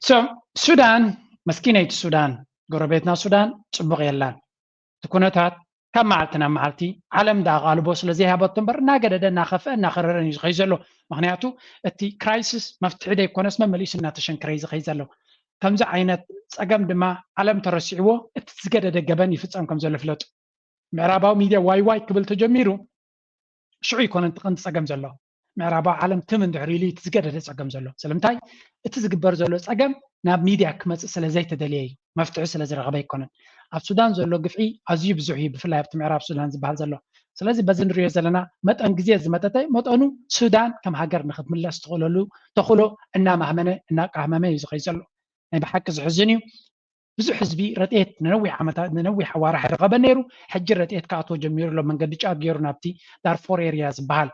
So ሱዳን መስኪነይቲ ሱዳን ጎረቤትና ሱዳን ጽቡቕ የላን። እቲ ኩነታት ካብ መዓልቲ ናብ መዓልቲ ዓለም ዳ ኣቓልቦ ስለ ዘይሃበቶ እምበር እናገደደ እናኸፍአ እናኸረረን እዩ ዝኸይ ዘሎ። ምክንያቱ እቲ ክራይሲስ መፍትሒ ደይኮነስ መመሊሱ እናተሸንከረ እዩ ዝኸይ ዘሎ። ከምዚ ዓይነት ጸገም ድማ ዓለም ተረሲዕዎ እቲ ዝገደደ ገበን ይፍጸም ከም ዘሎ ፍለጡ። ምዕራባዊ ሚድያ ዋይ ዋይ ክብል ተጀሚሩ ሽዑ ይኮነ እቲ ቀንዲ ጸገም ዘሎ። ምዕራባዊ ዓለም ትም እንድሕር ኢሉ እቲ ዝገደደ ጸገም ዘሎ። ስለምንታይ እቲ ዝግበር ዘሎ ጸገም ናብ ሚድያ ክመጽእ ስለ ዘይተደልየ እዩ፣ መፍትሒ ስለ ዝረኸበ ኣይኮነን። ኣብ ሱዳን ዘሎ ግፍዒ ኣዝዩ ብዙሕ እዩ፣ ብፍላይ ኣብቲ ምዕራብ ሱዳን ዝበሃል ዘሎ። ስለዚ በዚ ንሪኦ ዘለና መጠን ግዜ ዝመጠጠ መጠኑ ሱዳን ከም ሃገር ንክትምለስ ትኽእለሉ ተኽእሎ እናማህመነ እናቃህመመ እዩ ዝኸይ ዘሎ። ናይ ብሓቂ ዝሕዝን እዩ። ብዙሕ ህዝቢ ረድኤት ንነዊሕ ዓመታት ንነዊሕ ኣዋርሕ ኣይረኸበን ነይሩ። ሕጂ ረድኤት ክኣትዎ ጀሚሩ ኣሎ። መንገዲ ጫት ገይሩ ናብቲ ዳርፎር ኤርያ ዝበሃል።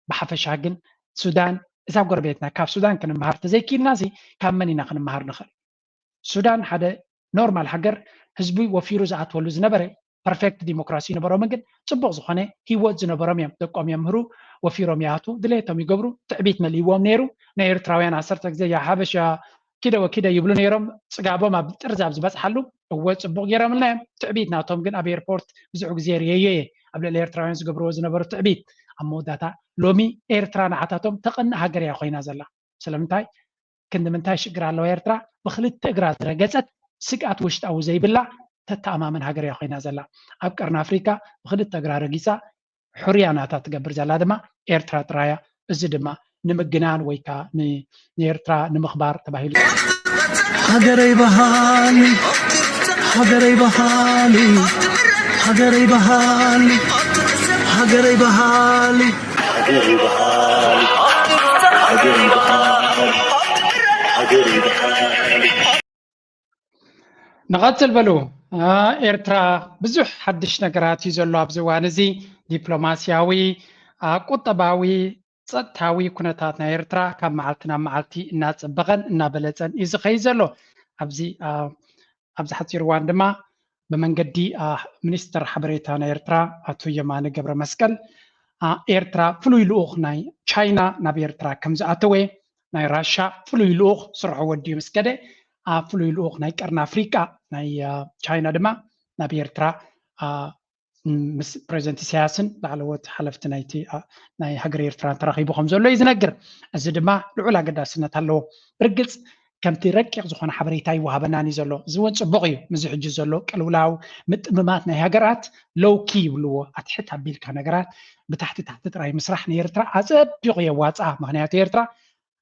ብሓፈሻ ግን ሱዳን እዛ ጎረቤትና ካብ ሱዳን ክንመሃር ተዘይኪልና ሲ ካብ መን ኢና ክንመሃር ንኽእል? ሱዳን ሓደ ኖርማል ሃገር ህዝቢ ወፊሩ ዝኣትወሉ ዝነበረ ፐርፌክት ዲሞክራሲ ይነበሮምን ግን ፅቡቅ ዝኾነ ሂወት ዝነበሮም እዮም። ደቆም የምህሩ፣ ወፊሮም ይኣትዉ፣ ድሌቶም ይገብሩ። ትዕቢት መሊእዎም ነይሩ። ናይ ኤርትራውያን ዓሰርተ ግዜ ያ ሓበሻ ኪደ ወኪደ ይብሉ ነይሮም። ፅጋቦም ኣብ ጥርዚ ኣብ ዝበፅሓሉ እወ ፅቡቅ ገይሮምልና እዮም። ትዕቢት ናቶም ግን ኣብ ኤርፖርት ብዙሕ ግዜ ርእየዮ እየ። ኣብ ልዕሊ ኤርትራውያን ዝገብርዎ ዝነበሩ ትዕቢት ኣብ መወዳእታ ሎሚ ኤርትራ ንዓታቶም ተቐንእ ሃገር እያ ኮይና ዘላ። ስለምንታይ ክንዲ ምንታይ ሽግር ኣለዋ ኤርትራ ብክልተ እግራ ዝረገፀት ስግኣት ውሽጣዊ ዘይብላ ተተኣማመን ሃገር እያ ኮይና ዘላ። ኣብ ቀርኒ ኣፍሪካ ብክልተ እግራ ረጊፃ ሕሩያ ናታ ትገብር ዘላ ድማ ኤርትራ ጥራያ። እዚ ድማ ንምግናን ወይ ከዓ ንኤርትራ ንምኽባር ተባሂሉ ሃገረይ በሃሊ ሃገረይ በሃሊ ሃገረይ በሃሊ ሃገረይ በሃሊ ንቐጽል በሉ። ኤርትራ ብዙሕ ሓድሽ ነገራት እዩ ዘሎ ኣብዚ እዋን እዚ። ዲፕሎማስያዊ፣ ቁጠባዊ፣ ጸጥታዊ ኩነታት ናይ ኤርትራ ካብ መዓልቲ ናብ መዓልቲ እናጸበቐን እናበለጸን እዩ ዝኸይድ ዘሎ። ኣብዚ ኣብዚ ሓጺር እዋን ድማ ብመንገዲ ሚኒስተር ሓበሬታ ናይ ኤርትራ ኣቶ የማነ ገብረመስቀል ኤርትራ ፍሉይ ልኡኽ ናይ ቻይና ናብ ኤርትራ ከም ዝኣተወ ናይ ራሻ ፍሉይ ልኡኽ ስርሑ ወዲኡ ምስ ከደ ፍሉይ ልኡኽ ናይ ቀርኒ ኣፍሪቃ ናይ ቻይና ድማ ናብ ኤርትራ ምስ ፕሬዚደንት ኢሳያስን ላዕለዎት ሓለፍቲ ናይቲ ናይ ሃገር ኤርትራ ተራኺቡ ከም ዘሎ እዩ ዝነግር። እዚ ድማ ልዑል ኣገዳስነት ኣለዎ። ብርግጽ ከምቲ ረቂቕ ዝኾነ ሓበሬታ ይወሃበናን እዩ ዘሎ። እዚ እውን ጽቡቕ እዩ። ምስዚ ሕጂ ዘሎ ቅልውላው ምጥምማት ናይ ሃገራት ሎውኪ ይብልዎ። ኣትሕት ኣቢልካ ነገራት ብታሕቲ ታሕቲ ጥራይ ምስራሕ ንኤርትራ ኣጸቢቑ የዋጽኣ። ምኽንያቱ ኤርትራ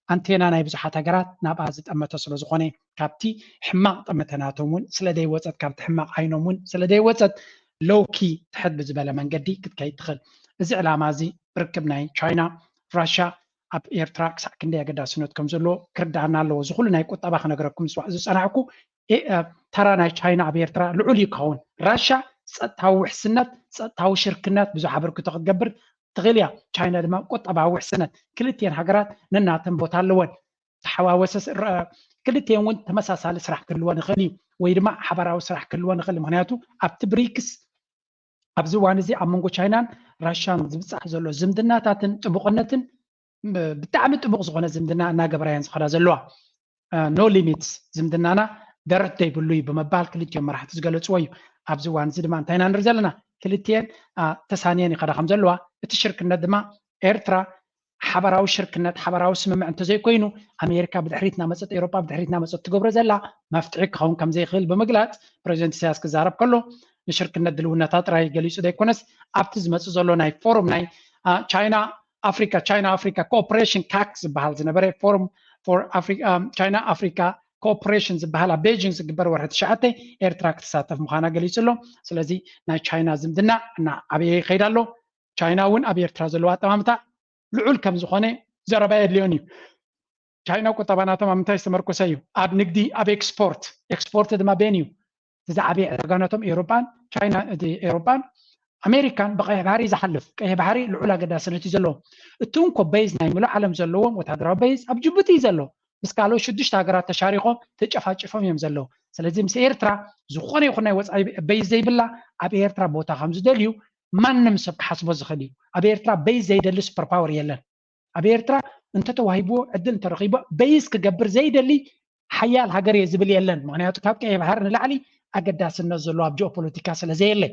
ኣንቴና ናይ ብዙሓት ሃገራት ናብኣ ዝጠመተ ስለ ዝኾነ ካብቲ ሕማቕ ጠመተ ናቶም እውን ስለ ዘይወጸት ካብቲ ሕማቕ ዓይኖም እውን ስለ ዘይወጸት ሎውኪ ትሕት ብዝበለ መንገዲ ክትከይድ ትኽእል። እዚ ዕላማ እዚ ርክብ ናይ ቻይና ራሻ ኣብ ኤርትራ ክሳዕ ክንደይ ኣገዳስነት ከም ዘለዎ ክርድኣና ኣለዎ። እዚ ኩሉ ናይ ቁጠባ ክነግረኩም ዝጸናሕኩ ተራ ናይ ቻይና ኣብ ኤርትራ ልዑል እዩ ክኸውን። ራሻ ጸጥታዊ ውሕስነት፣ ጸጥታዊ ሽርክነት ብዙሕ ኣበርክቶ ክትገብር ትኽእል እያ። ቻይና ድማ ቁጠባዊ ውሕስነት፣ ክልቲኤን ሃገራት ነናተን ቦታ ኣለወን። ተሓዋወሰ ስ- ረ- ክልቲኤን እውን ተመሳሳሊ ስራሕ ክህልወን ይኽእል እዩ፣ ወይ ድማ ሓባራዊ ስራሕ ክህልወን ይኽእል እዩ። ምክንያቱ ኣብቲ ብሪክስ ኣብዚ እዋን እዚ ኣብ መንጎ ቻይናን ራሽያን ዝብፃሕ ዘሎ ዝምድናታትን ጥቡቕነትን ብጣዕሚ ጥቡቕ ዝኾነ ዝምድና እናገበራየን ዝኸዳ ዘለዋ። ኖ ሊሚትስ ዝምድናና ደረት ዘይብሉ እዩ ብምባል ክልቲኦም መራሕቲ ዝገለፅዎ እዩ። ኣብዚ እዋን እዚ ድማ እንታይ ኢና ንርኢ ዘለና? ክልቲኤን ተሳንየን ይኸዳ ከም ዘለዋ፣ እቲ ሽርክነት ድማ ኤርትራ ሓባራዊ ሽርክነት ሓባራዊ ስምምዕ እንተዘይኮይኑ ኣሜሪካ ብድሕሪት እናመፀት ኤሮጳ ብድሕሪት እናመፀት ትገብሮ ዘላ መፍትሒ ክኸውን ከም ዘይኽእል ብምግላፅ ፕሬዚደንት ኢሳያስ ክዛረብ ከሎ ንሽርክነት ድልውነታ ጥራይ ገሊፁ ዘይኮነስ ኣብቲ ዝመፅእ ዘሎ ናይ ፎሩም ናይ ቻይና ኣፍሪካ ቻይና ኣፍሪካ ኮኦፕሬሽን ካክ ዝበሃል ዝነበረ ፎሩም ቻይና ኣፍሪካ ኮኦፕሬሽን ዝበሃል ኣብ ቤጂንግ ዝግበር ወርሒ ትሽዓተ ኤርትራ ክትሳተፍ ምዃና ገሊፁ ኣሎ። ስለዚ ናይ ቻይና ዝምድና እናዓበየ ይኸይድ ኣሎ። ቻይና እውን ኣብ ኤርትራ ዘለዎ ኣጠማምታ ልዑል ከም ዝኾነ ዘረባ የድልዮን እዩ። ቻይና ቁጠባ ናቶም ኣብ ምንታይ ዝተመርኮሰ እዩ? ኣብ ንግዲ፣ ኣብ ኤክስፖርት። ኤክስፖርት ድማ ቤን እዩ። እቲ ዝዓበየ ዕዳጋ ናቶም ኤውሮጳን ቻይና፣ እቲ ኤውሮጳን ኣሜሪካን ብቀይሕ ባሕሪ ዝሓልፍ ቀይሕ ባሕሪ ልዑል ኣገዳስነት እዩ ዘለዎም። እቲ እንኮ በይዝ ናይ ምሉእ ዓለም ዘለዎም ወታደራዊ በይዝ ኣብ ጅቡቲ እዩ ዘሎ። ምስ ካልኦት ሽዱሽተ ሃገራት ተሻሪኾም ተጨፋጭፎም እዮም ዘለዉ። ስለዚ ምስ ኤርትራ ዝኾነ ይኹን ናይ ወፃኢ በይዝ ዘይብላ ኣብ ኤርትራ ቦታ ከም ዝደልዩ ማንም ሰብ ክሓስቦ ዝኽእል እዩ። ኣብ ኤርትራ በይዝ ዘይደሊ ሱፐር ፓወር የለን። ኣብ ኤርትራ እንተተዋሂብዎ ዕድል እንተረኺቦ በይዝ ክገብር ዘይደሊ ሓያል ሃገር እየ ዝብል የለን። ምክንያቱ ካብ ቀይሕ ባሕሪ ንላዕሊ ኣገዳስነት ዘለዎ ኣብ ጂኦፖለቲካ ስለ ዘየለ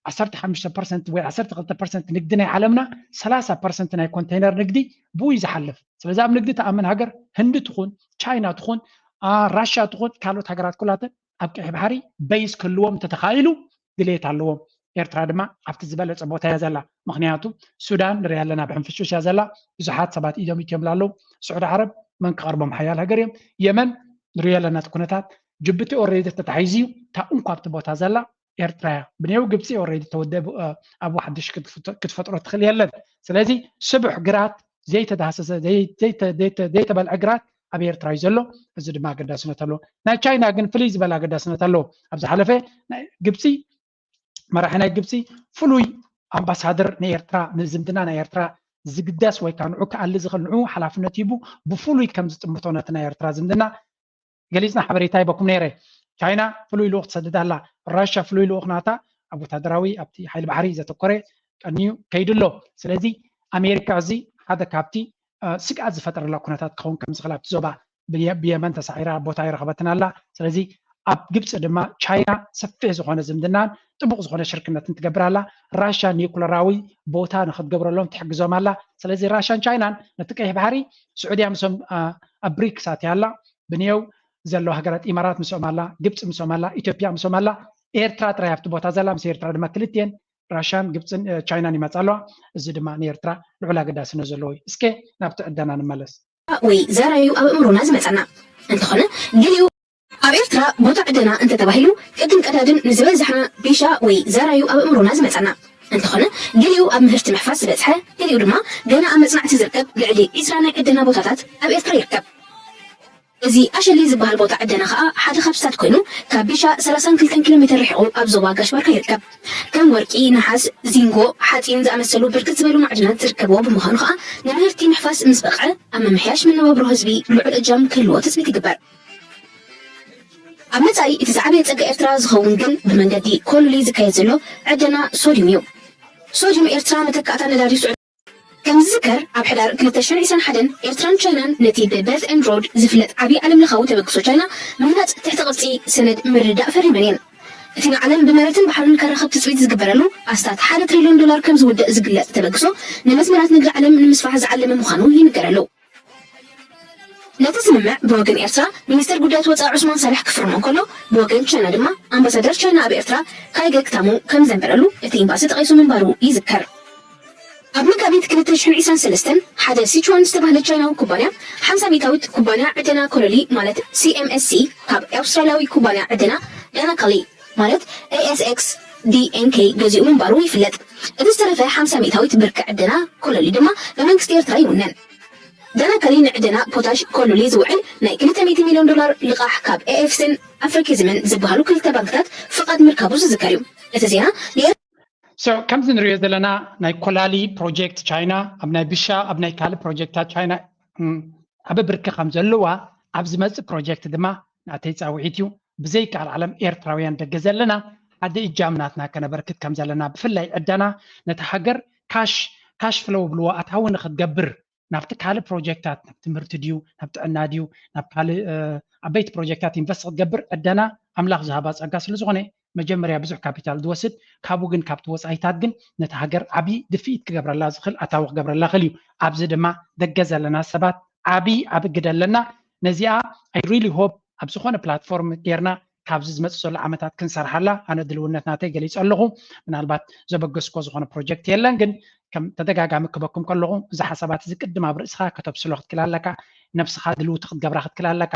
ዓሰርተ ሓሙሽተ ፐርሰንት ወይ ዓሰርተ ክልተ ፐርሰንት ንግዲ ናይ ዓለምና ሰላሳ ፐርሰንት ናይ ኮንቴይነር ንግዲ ብኡ እዩ ዝሓልፍ። ስለዚ ኣብ ንግዲ ተኣምን ሃገር ህንዲ ትኹን ቻይና ትኹን ራሽያ ትኹን ካልኦት ሃገራት ኩላተን ኣብ ቀይሕ ባሕሪ በይዝ ክህልዎም እንተተኻኢሉ ድሌት ኣለዎም። ኤርትራ ድማ ኣብቲ ዝበለፀ ቦታ እያ ዘላ። ምክንያቱ ሱዳን ንሪኣ ኣለና ብሕንፍሽፍሽ እያ ዘላ። ብዙሓት ሰባት ኢዶም ኢትዮምላ ኣለዉ። ስዑዲ ዓረብ መን ክቐርቦም ሓያል ሃገር እዮም። የመን ንሪኦ ኣለና እቲ ኩነታት። ጅቡቲ ኦሬዲ ተታሒዙ እዩ። እታ እንኳ ኣብቲ ቦታ ዘላ ኤርትራ እያ። ብኔው ግብፂ ኦሬዲ ተወደ ኣብኡ ሓድሽ ክትፈጥሮ ትኽእል የለን። ስለዚ ስቡሕ ግራት ዘይተዳህሰሰ ዘይተበልዐ ግራት ኣብ ኤርትራ እዩ ዘሎ። እዚ ድማ ኣገዳስነት ኣለዎ። ናይ ቻይና ግን ፍልይ ዝበለ ኣገዳስነት ኣለዎ። ኣብ ዝሓለፈ ናይ ግብፂ መራሒ ናይ ግብፂ ፍሉይ ኣምባሳደር ንኤርትራ ንዝምድና ናይ ኤርትራ ዝግደስ ወይ ከዓ ንዑ ክኣሊ ዝኽእል ንዑ ሓላፍነት ሂቡ ብፍሉይ ከም ዝጥምቶ ነቲ ናይ ኤርትራ ዝምድና ገሊፅና ሓበሬታ ሂበኩም ነይረ። ቻይና ፍሉይ ልኡኽ ትሰድድ ኣላ። ራሻ ፍሉይ ልኡኽ ናታ ኣብ ወታደራዊ ኣብቲ ሓይሊ ባሕሪ ዘተኮረ ቀንዩ ከይዱ ኣሎ። ስለዚ ኣሜሪካ እዚ ሓደ ካብቲ ስግኣት ዝፈጠረላ ኩነታት ክኸውን ከም ዝኽእል ኣብቲ ዞባ ብየመን ተሳዒራ ቦታ ኣይረኸበትን ኣላ። ስለዚ ኣብ ግብፂ ድማ ቻይና ሰፊሕ ዝኾነ ዝምድናን ጥቡቕ ዝኾነ ሽርክነትን ትገብር ኣላ። ራሻ ኒኩለራዊ ቦታ ንክትገብረሎም ትሕግዞም ኣላ። ስለዚ ራሻን ቻይናን ነቲ ቀይሕ ባሕሪ ስዑድያ ምስም ኣብ ብሪክስ ኣትያ ኣላ። ብንየው ዘለዋ ሃገራት ኢማራት ምስኦም ኣላ፣ ግብፂ ምስኦም ኣላ፣ ኢትዮጵያ ምስኦም ኣላ። ኤርትራ ጥራይ ኣብቲ ቦታ ዘላ ምስ ኤርትራ ድማ ክልቲኤን ራሻን ግብፅን ቻይናን ይመፃ ኣለዋ። እዚ ድማ ንኤርትራ ልዑል ኣገዳስነት ዘለዎ እዩ። እስከ ናብቲ ዕደና ንመለስ። ወይ ዘራዩ ኣብ እምሮና ዝመፀና እንተኾነ ገሊኡ ኣብ ኤርትራ ቦታ ዕደና እንተተባሂሉ ቅድም ቀዳድም ንዝበዛሕና ቢሻ ወይ ዘራዩ ኣብ እምሮና ዝመፀና እንተኾነ ገሊኡ ኣብ ምህርቲ ምሕፋስ ዝበፅሐ ገሊኡ ድማ ገና ኣብ መፅናዕቲ ዝርከብ ልዕሊ ዒስራ ናይ ዕደና ቦታታት ኣብ ኤርትራ ይርከብ። እዚ ኣሸሊ ዝበሃል ቦታ ዕደና ኸኣ ሓደ ካብ ስታት ኮይኑ ካብ ቢሻ ሰላሳን ክልተን ኪሎ ሜትር ርሒቑ ኣብ ዞባ ጋሽ ባርካ ይርከብ። ከም ወርቂ፣ ነሓስ፣ ዚንጎ፣ ሓፂን ዝኣመሰሉ ብርክት ዝበሉ ማዕድናት ዝርከብዎ ብምዃኑ ኸኣ ንምህርቲ ምሕፋስ ምስ በቕዐ ኣብ ምምሕያሽ መነባብሮ ህዝቢ ልዑል እጃም ክህልዎ ትፅቢት ይግበር። ኣብ መጻኢ እቲ ዝዓበየ ጸጋ ኤርትራ ዝኸውን ግን ብመንገዲ ኮሎሊ ዝካየድ ዘሎ ዕደና ሶድዩም እዩ። ሶድዩም ኤርትራ መተካእታ ነዳዲ ስዑዲ ከም ዝዝከር ኣብ ሕዳር ክልተ ሽሕን ዕስራን ሓደን ኤርትራን ቻይናን ነቲ ብ Belt and Road ዝፍለጥ ዓቢ ዓለምለኻዊ ተበግሶ ቻይና ምህናጽ ትሕተ ቅርጺ ሰነድ ምርድዳእ ፈሪመን እየን። እቲ ንዓለም ብመሬትን ባሕርን ከራኽብ ትጽቢት ዝግበረሉ ኣስታት ሓደ ትሪልዮን ዶላር ከም ዝውድእ ዝግለጽ ተበግሶ ንመስመራት ንግዲ ዓለም ንምስፋሕ ዝዓለመ ምዃኑ ይንገረሉ። ነቲ ስምምዕ ብወገን ኤርትራ ሚኒስተር ጉዳያት ወጻኢ ዑስማን ሳልሕ ክፍርሞ እንከሎ ብወገን ቻይና ድማ ኣምባሳደር ቻይና ኣብ ኤርትራ ካይገ ክታሙ ከም ዘንበረሉ እቲ ኤምባሲ ጠቒሱ ምንባሩ ይዝከር። ኣብ መጋቢት ክልተ ሽሕን ዕስራን ሰለስተን ሓደ ሲቹዋን ዝተባህለ ቻይናዊ ኩባንያ ሓምሳ ሚእታዊት ኩባንያ ዕደና ኮሎሊ ማለት CMSC ካብ ኣውስትራልያዊ ኩባንያ ዕደና ዳናካሊ ማለት ASX DNK ገዚኡ ምንባሩ ይፍለጥ። እቲ ዝተረፈ ሓምሳ ሚእታዊት ብርኪ ዕደና ኮሎሊ ድማ ብመንግስቲ ኤርትራ ይውነን። ዳናካሊ ንዕደና ፖታሽ ኮሎሊ ዝውዕል ናይ ክልተ ሚእቲ ሚልዮን ዶላር ልቓሕ ካብ ኤኤፍሲን ኣፍሪኪዝምን ዝበሃሉ ክልተ ባንክታት ፍቓድ ምርካቡ ዝዝከር እዩ። እቲ ዜና so ከምዚ ንሪኦ ዘለና ናይ ኮላሊ ፕሮጀክት ቻይና ኣብ ናይ ብሻ ኣብ ናይ ካልእ ፕሮጀክታት ቻይና ዓቢ ብርኪ ከም ዘለዋ ኣብ ዝመፅእ ፕሮጀክት ድማ ናተይ ፃውዒት እዩ። ብዘይ ቃል ዓለም ኤርትራውያን ደገ ዘለና ሓደ እጃም ናትና ከነበርክት ከም ዘለና ብፍላይ ዕዳና ነቲ ሃገር ካሽ ካሽ ፍሎው ብልዎ ኣታዊ ንክትገብር ናብቲ ካልእ ፕሮጀክታት ናብ ትምህርቲ ድዩ ናብ ጥዕና ድዩ ናብ ካልእ ዓበይቲ ፕሮጀክታት ኢንቨስት ክትገብር ዕደና ኣምላኽ ዝሃባ ጸጋ ስለ ዝኾነ መጀመርያ ብዙሕ ካፒታል ዝወስድ ካብኡ ግን ካብቲ ወጻኢታት ግን ነቲ ሃገር ዓብዪ ድፍኢት ክገብረላ ዝኽእል ኣታዊ ክገብረላ ክእል እዩ። ኣብዚ ድማ ደገ ዘለና ሰባት ዓብዪ ዓቢ ግደ ኣለና። ነዚኣ I really hope ኣብ ዝኾነ ፕላትፎርም ጌርና ካብዚ ዝመፅእ ዘሎ ዓመታት ክንሰርሓላ ኣነ ድልውነት ናተይ ገሊፀ ኣለኹ። ምናልባት ዘበገስኮ ዝኾነ ፕሮጀክት የለን ግን ከም ተደጋጋሚ ክበኩም ከለኹ እዚ ሓሳባት እዚ ቅድም ኣብ ርእስኻ ከተብስሎ ክትክል ኣለካ። ነብስኻ ድልውቲ ክትገብራ ክትክል ኣለካ።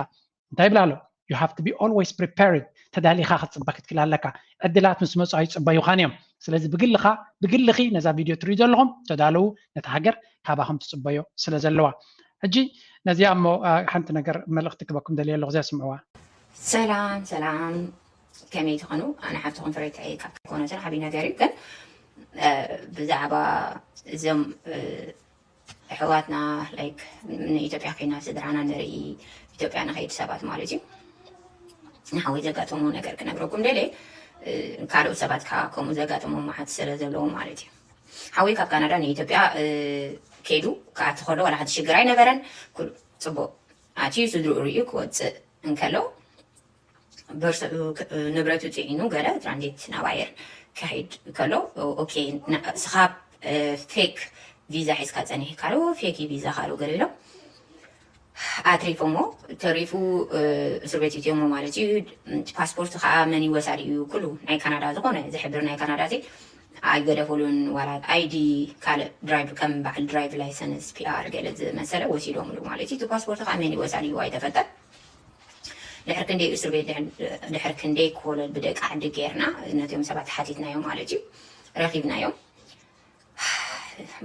እንታይ ይብል ኣሎ? You have to be always prepared። ተዳሊኻ ክትፅበ ክትክል ኣለካ። ዕድላት ምስ መፁ ኣይፅበዩኻን እዮም። ስለዚ ብግልኻ ብግልኺ ነዛ ቪድዮ ትሪኡ ዘለኹም ተዳለዉ። ነታ ሃገር ካባኹም ትፅበዮ ስለ ዘለዋ። ሕጂ ነዚኣ እሞ ሓንቲ ነገር መልእኽቲ ክበኩም ደልየ ኣለኹ እዚኣ ስምዕዋ። ሰላም ሰላም ከመይ ትኾኑ? ኣነ ሓፍትኹም ፍሬት እየ ካብ ኮነትን ዓብዪ ነገር እዩ ግን ብዛዕባ እዞም ኣሕዋትና ላይክ ንኢትዮጵያ ኮይና ስድራና ንርኢ ኢትዮጵያ ንኸይድ ሰባት ማለት እዩ። ንሓወይ ዘጋጠሙ ነገር ክነግረኩም ደልየ ካልኦት ሰባት ከዓ ከምኡ ዘጋጠሞም መዓት ስለ ዘለዉ ማለት እዩ። ሓወይ ካብ ካናዳ ንኢትዮጵያ ከይዱ ክኣቲ ከሎ ዋላ ሓንቲ ሽግር ኣይነበረን። ኩሉ ፅቡቅ ኣትዩ ስድርኡ ርእዩ ክወፅእ እንከሎ በርሰኡ ንብረቱ ፅዒኑ ገለ ትራንዚት ናብ ኣየር ክኸይድ ከሎ ኦኬ ንስኻ ፌክ ቪዛ ሒዝካ ፀኒሕካ ዶ ፌክ ቪዛ ካልኡ ገለ ኢሎም ኣትሪፎሞ ተሪፉ እስር ቤት እትዮሞ ማለት እዩ። ፓስፖርት ከዓ መን ይወሳድ እዩ ኩሉ ናይ ካናዳ ዝኾነ ዝሕብር ናይ ካናዳ እዚ ኣይገደፉሉን ዋላ ኣይዲ ካልእ ድራይቭ ከም በዓል ድራይቭ ላይሰንስ ፒኣር ገለ ዝመሰለ ወሲዶምሉ ማለት እዩ። እቲ ፓስፖርት ከዓ መን ይወሳድ እዩ ኣይተፈልጠን። ድሕር ክንደይ እስር ቤት ድሕር ክንደይ ኮለል ብደቂ ዓዲ ጌርና ነቲኦም ሰባት ሓቲትናዮም ማለት እዩ ረኺብናዮም።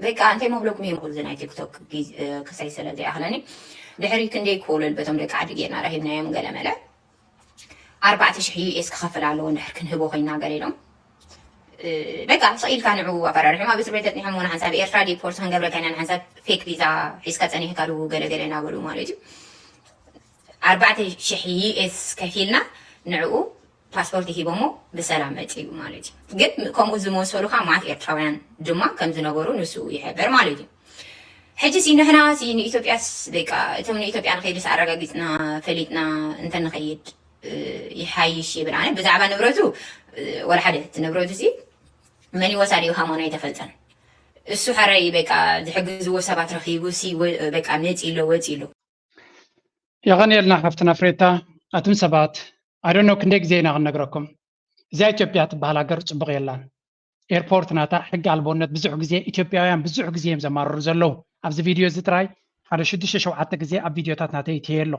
በቃ እንታይ መብለኩም እዮም እዚ ናይ ቲክቶክ ክሳይ ስለ ዘይኣኽለኒ ድሕሪ ክንደይ ኮለል በቶም ደቂ ዓዲ ጌርና ረኺብናዮም ገለመለ ኣርባዕተ ሽሕ ዩኤስ ክኸፍል ኣለዎ እንድሕር ክንህቦ ኮይና ገለ ኢሎም በቃ ስቕ ኢልካ ንዑ ኣፈራሪሖም ኣብ እስር ቤት ኣፅኒሖም ንሓንሳብ ኤርትራ ዲፖርት ክንገብረካ ኢና ንሓንሳብ ፌክ ቪዛ ሒዝካ ፀኒሕካ ዶ ገለ ገለ እናበሉ ማለት እዩ ኣርባዕተ ሽሕ ዩኤስ ከፊልና ንዕኡ ፓስፖርት ሂቦሞ ብሰላም መፂኡ ማለት እዩ። ግን ከምኡ ዝመሰሉ ከዓ ማት ኤርትራውያን ድማ ከም ዝነበሩ ንሱ ይሕብር ማለት እዩ። ሕጂ ሲ ንሕና ሲ ንኢትዮጵያስ በቃ እቶም ንኢትዮጵያ ንኸይድስ ኣረጋጊፅና ፈሊጥና እንተንኸይድ ይሓይሽ ይብል ኣነ ብዛዕባ ንብረቱ ወላ ሓደ እቲ ንብረቱ ሲ መን ይወሳድ እዩ ሃሞን ኣይተፈልጠን። እሱ ሓራይ በቃ ዝሕግዝዎ ሰባት ረኺቡ ሲ በቃ መፂ ኣሎ ወፂ ኣሎ የቐንየልና ሓፍትና ፍሬታ። ኣቱም ሰባት ኣዶኖ ክንደይ ግዜ ኢና ክንነግረኩም እዚኣ ኢትዮጵያ ትበሃል ሃገር ፅቡቕ የላን። ኤርፖርት ናታ ሕጊ ኣልቦነት ብዙሕ ግዜ ኢትዮጵያውያን ብዙሕ ግዜ እዮም ዘማርሩ ዘለዉ። ኣብዚ ቪድዮ እዚ ጥራይ ሓደ ሽዱሽተ ሸውዓተ ግዜ ኣብ ቪድዮታት ናተይ እትየ ኣሎ።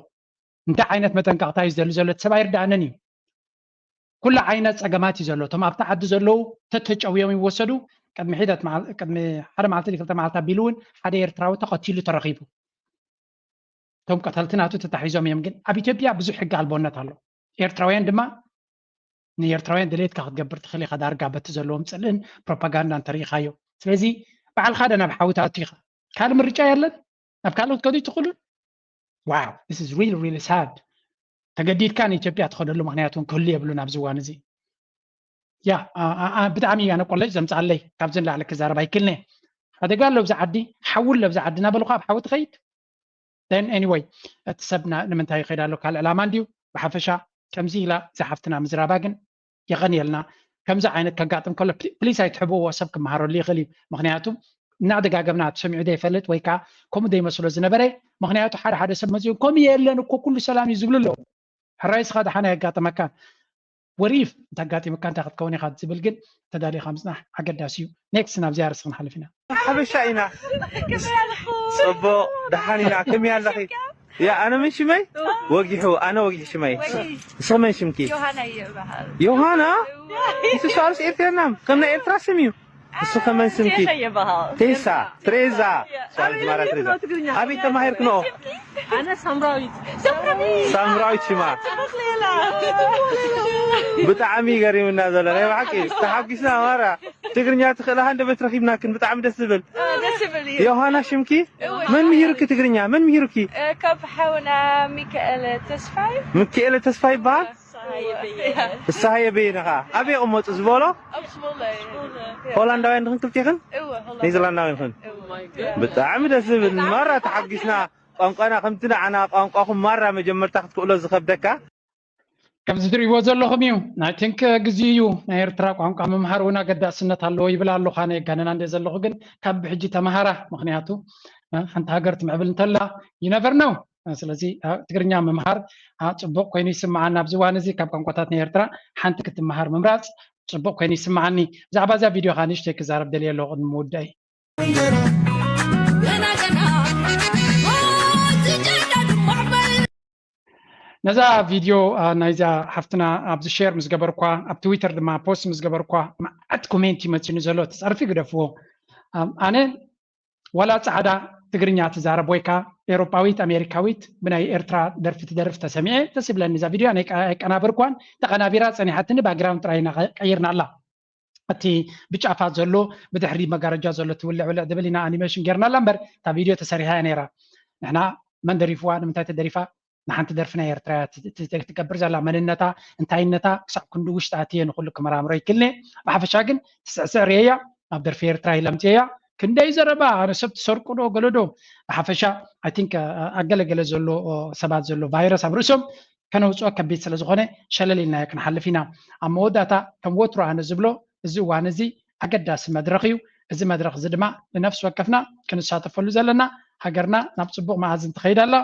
እንታይ ዓይነት መጠንቀቕታ እዩ ዝደሊ ዘሎ እቲ ሰብ ኣይርድኣንን እዩ። ኩሉ ዓይነት ፀገማት እዩ ዘሎ። እቶም ኣብቲ ዓዲ ዘለዉ ተተጨውዮም ይወሰዱ። ቅድሚ ሒደት ቅድሚ ሓደ መዓልቲ ክልተ መዓልቲ ኣቢሉ እውን ሓደ ኤርትራዊ ተቐቲሉ ተረኺቡ። እቶም ቀተልቲ ናቱ ተታሒዞም እዮም። ግን ኣብ ኢትዮጵያ ብዙሕ ሕጊ ኣልቦነት ኣሎ። ኤርትራውያን ድማ ንኤርትራውያን ድሌትካ ክትገብር ትኽእል ኢኻ። ዳርጋ በቲ ዘለዎም ፅልእን ፕሮፓጋንዳን ተሪኢኻዮ። ስለዚ ባዕልኻ ደ ናብ ሓዊ ትኣቱ ኢኻ። ካልእ ምርጫ የለን። ናብ ካልእ ክትከዱ ትኽእሉ። Wow, this is really really sad። ተገዲድካ ንኢትዮጵያ ትኸደሉ ምክንያት እውን ክህሉ የብሉን ኣብዚ እዋን እዚ። ያ ብጣዕሚ እያ ነቆለጭ ዘምፅኣለይ ካብዚ ንላዕሊ ክዛረብ ኣይክልነ። ሓደጋ ኣሎ ኣብዚ ዓዲ፣ ሓዊ ኣሎ ኣብዚ ዓዲ እናበልኳ ኣብ ሓዊ ትኸይድ። Then anyway እቲ ሰብ ንምንታይ ይኸይድ ኣሎ ካልእ ዕላማ እንድዩ። ብሓፈሻ ከምዚ ኢላ ዝሓፍትና ምዝራባ ግን የቐንየልና። ከምዚ ዓይነት ከጋጥም ከሎ ፕሊስ ኣይትሕብዎ ሰብ ክመሃረሉ ይኽእል እዩ። ምክንያቱ እናደጋገምና ተሰሚዑ ዘይፈልጥ ወይ ከዓ ከምኡ ዘይመስሎ ዝነበረ ምክንያቱ ሓደ ሓደ ሰብ መፅኡ ከምኡ የለን እኮ ኩሉ ሰላም እዩ ዝብሉ ኣለዉ። ሕራይ ስኻ ደሓን ኣየጋጥመካን ወሪፍ እንተጋጢምካ እንታይ ክትከውን ኢኻ ዝብል ግን ተዳሊኻ ምፅናሕ ኣገዳሲ እዩ። ኔክስት ናብዚኣ ርእሲ ክንሓልፍ ኢና። ሓበሻ ኢና። ፅቡቕ ደሓን ኢና። ከመይ ኣለኺ? ያ ኣነ ምን ሽመይ ወጊሑ ኣነ ወጊሑ ሽመይ ንስኺ መን ሽምኪ? ዮሃና። ኢየሱስ ኣርስ ኤርትራና ከም ናይ ኤርትራ ስም እዩ። እሱ ከመን ስምኪ? ቴሳ፣ ትሬዛ። ሷል ዝማራ ትሬዛ። ኣበይ ተማሂርክንኦ? ኣነ ሳምራዊት። ሳምራዊት ሽማ። ብጣዕሚ ገሪምና ዘሎ ናይ ብሓቂ ተሓጒስና ማራ። ትግርኛ ትኽእላ ሃንደበት ረኺብናክን ብጣዕሚ ደስ ዝብል። ዮሃና ሽምኪ? መን ምሂሩኪ ትግርኛ? መን ምሂሩኪ? ካብ ሓውና ሚካኤል ተስፋይ። ሚካኤል ተስፋይ ይበሃል? ፍስሃየ በየነ ኸዓ ኣበይ ይቕመጡ ዝበሎ? ሆላንዳውያን ድኽን ክልቴኽን? ኔዘርላንዳውያን ኽን? ብጣዕሚ ደስ ዝብል። ማራ ተሓጒስና። ቋንቋና ከምቲ ንዓና ቋንቋኹም ማራ መጀመርታ ክትክእሎ ዝኸብደካ። ከምዚ ትርእይዎ ዘለኹም እዩ። ናይ ትንክ ግዜ እዩ። ናይ ኤርትራ ቋንቋ ምምሃር እውን ኣገዳስነት ኣለዎ ይብል ኣለኹ። ኣነ የጋነና እንደ ዘለኹ ግን ካብ ብሕጂ ተምሃራ። ምኽንያቱ ሓንቲ ሃገር ትምዕብል እንተላ you never know። ስለዚ ትግርኛ ምምሃር ጽቡቕ ኮይኑ ይስምዓኒ። ኣብዚ እዋን እዚ ካብ ቋንቋታት ናይ ኤርትራ ሓንቲ ክትምሃር ምምራጽ ጽቡቕ ኮይኑ ይስምዓኒ። ብዛዕባ እዛ ቪድዮ ኸኣ ንእሽተይ ክዛረብ ደልየ ኣለኹ ቅድሚ ምውዳይ። ነዛ ቪድዮ ናይዛ ሓፍትና ኣብዚ ሸር ምስ ገበርኳ ኣብ ትዊተር ድማ ፖስት ምስ ገበርኳ መዓት ኮሜንት ይመፅኒ ዘሎ። ተፃርፊ ግደፍዎ። ኣነ ዋላ ፃዕዳ ትግርኛ ትዛረብ ወይ ከዓ ኤውሮጳዊት ኣሜሪካዊት ብናይ ኤርትራ ደርፊ ትደርፍ ተሰሚዐ ደስ ይብለኒ። እዛ ቪድዮ ኣነ ኣይቀናበርኳን፣ ተቐናቢራ ፀኒሓትኒ ባክግራውንድ ጥራይ ኢና ቀይርና ኣላ። እቲ ብጫፋት ዘሎ ብድሕሪ መጋረጃ ዘሎ ትውልዕ ውልዕ ድብል ኢና ኣኒሜሽን ጌርናላ እምበር እታ ቪድዮ ተሰሪሓ እያ ነይራ። ንሕና መን ደሪፍዋ ንምንታይ ተደሪፋ ንሓንቲ ደርፊ ናይ ኤርትራ እያ ትገብር ዘላ መንነታ እንታይነታ ክሳብ ክንዲ ውሽጢ ኣትየ ንኩሉ ክመራምሮ ይክልኒ። ብሓፈሻ ግን ትስዕስዕ ርእየያ ናብ ደርፊ ኤርትራ ኢለ ኣምፅኤያ። ክንደይ ዘረባ ኣነ ሰብ ትሰርቁ ዶ ገለዶ ብሓፈሻ I think ኣገለገለ ዘሎ ሰባት ዘሎ ቫይረስ ኣብ ርእሶም ከነውፅኦ ከቢድ ስለ ዝኾነ ሸለል ኢልናዮ ክንሓልፍ ኢና። ኣብ መወዳእታ ከም ወትሩ ኣነ ዝብሎ እዚ እዋን እዚ ኣገዳሲ መድረኽ እዩ። እዚ መድረኽ እዚ ድማ ንነፍሲ ወከፍና ክንሳተፈሉ ዘለና ሃገርና ናብ ፅቡቕ መኣዝን ትኸይድ ኣላ።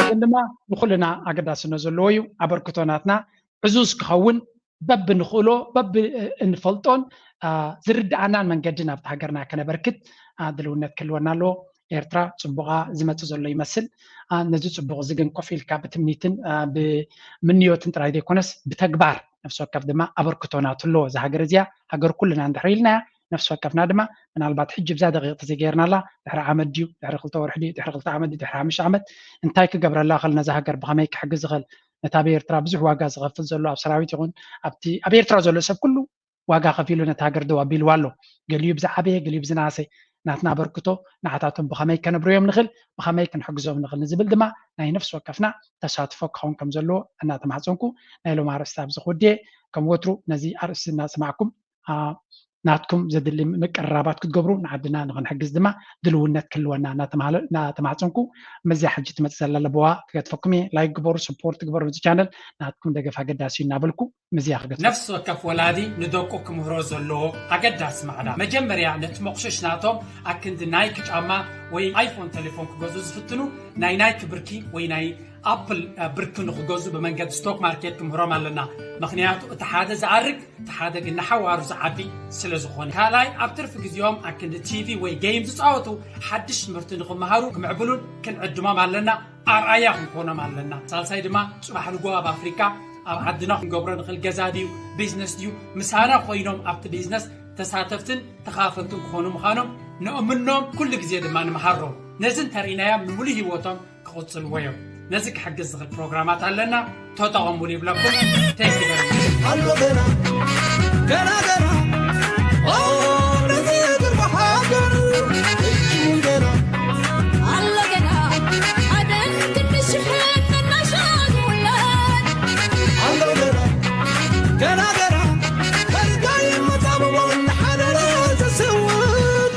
ግን ድማ ንኩልና ኣገዳስነት ዘለዎ እዩ። ኣበርክቶ ናትና ዕዙዝ ክኸውን በብንኽእሎ በብእንፈልጦን ዝርድኣናን መንገዲ ናብቲ ሃገርና ከነበርክት ድልውነት ክህልወና ኣለዎ። ኤርትራ ጽቡቓ ዝመጽእ ዘሎ ይመስል። ነዚ ጽቡቕ እዚ ግን ኮፍ ኢልካ ብትምኒትን ብምንዮትን ጥራይ ዘይኮነስ ብተግባር ነፍሲ ወከፍ ድማ ኣበርክቶ ናቱ ኣለዎ። እዛ ሃገር እዚኣ ሃገር ኩልና እንድሕር ኢልናያ ነፍሲ ወከፍና ድማ ምናልባት ሕጂ ብዛ ደቂቕ ተዘይገይርናላ ድሕሪ ዓመት ድዩ ድሕሪ ክልተ ወርሒ ድዩ ድሕሪ ክልተ ዓመት ድዩ ድሕሪ ሓሙሽተ ዓመት እንታይ ክገብረላ ክእል ነዛ ሃገር ብኸመይ ክሕግዝ ይኽእል ነታ ኣብ ኤርትራ ብዙሕ ዋጋ ዝኸፍል ዘሎ ኣብ ሰራዊት ይኹን ኣብቲ ኣብ ኤርትራ ዘሎ ሰብ ኩሉ ዋጋ ከፊሉ ነቲ ሃገር ደው ኣቢልዋ ኣሎ። ገሊኡ ብዝዓበየ ገሊኡ ብዝነኣሰ ናትና ኣበርክቶ ንዓታቶም ብኸመይ ከነብርዮም ንኽእል ብኸመይ ክንሕግዞም ንኽእል ንዝብል ድማ ናይ ነፍሲ ወከፍና ተሳትፎ ክኸውን ከም ዘለዎ እናተማሕፀንኩ ናይ ሎም ኣርእስቲ ኣብዚ ክውድየ ከም ወትሩ ነዚ ኣርእስቲ እናሰማዕኩም ናትኩም ዘድሊ ምቅርራባት ክትገብሩ ንዓድና ንክንሕግዝ ድማ ድልውነት ክህልወና እናተማህለ- እናተማህፀንኩ መዚያ ሕጂ ትመፅእ ዘላ ለበዋ ክገድፈኩም እየ ላይክ ግበሩ ስፖርት ግበሩ ነዚ ቻነል ናትኩም ደገፍ ኣገዳሲ እዩ እናበልኩ መዚያ ክገድፈኩም ነፍሲ ወከፍ ወላዲ ንደቁ ክምህሮ ዘለዎ ኣገዳሲ ማዕዳ መጀመርያ ነቲ መቑሽሽ ናቶም ኣክንዲ ናይክ ጫማ ወይ ኣይፎን ቴሌፎን ክገዝኡ ዝፍትኑ ናይ ናይክ ብርኪ ወይ ናይ ኣፕል ብርኪ ንክገዝኡ ብመንገዲ ስቶክ ማርኬት ክምህሮም ኣለና ምክንያቱ እቲ ሓደ ዝኣርግ እቲ ሓደ ግን ንሓዋሩ ዝዓቢ ስለ ዝኾነ ካልኣይ ኣብ ትርፊ ግዜኦም ኣክንዲ ቲቪ ወይ ጌይም ዝፃወቱ ሓድሽ ትምህርቲ ንክመሃሩ ክምዕብሉን ክንዕድሞም ኣለና ኣርኣያ ክንኮኖም ኣለና ሳልሳይ ድማ ፅባሕ ንጎ ኣብ ኣፍሪካ ኣብ ዓድና ክንገብሮ ንኽእል ገዛ ድዩ ቢዝነስ ድዩ ምሳና ኮይኖም ኣብቲ ቢዝነስ ተሳተፍትን ተኻፈልትን ክኾኑ ምዃኖም ንእምኖም ኩሉ ግዜ ድማ ንምሃሮም ነዚ እንተርኢናዮም ንሙሉ ህይወቶም ክቕጽልዎ እዮም። ነዚ ክሕግዝ ዝኽእል ፕሮግራማት ኣለና፣ ተጠቐሙሉ ይብለኩም። Thank you very much። ኣሎ ገና ገና ገና ኦ ነዚ ግርማ ሃገር እጅ ገና ኣሎ ገና ሓደን ትንሽ ሕን እናሻ ዝውለድ ኣሎ ገና ገና ገና ገና ፈርዳይ መጻብቦ እናሓደረ ዝስውት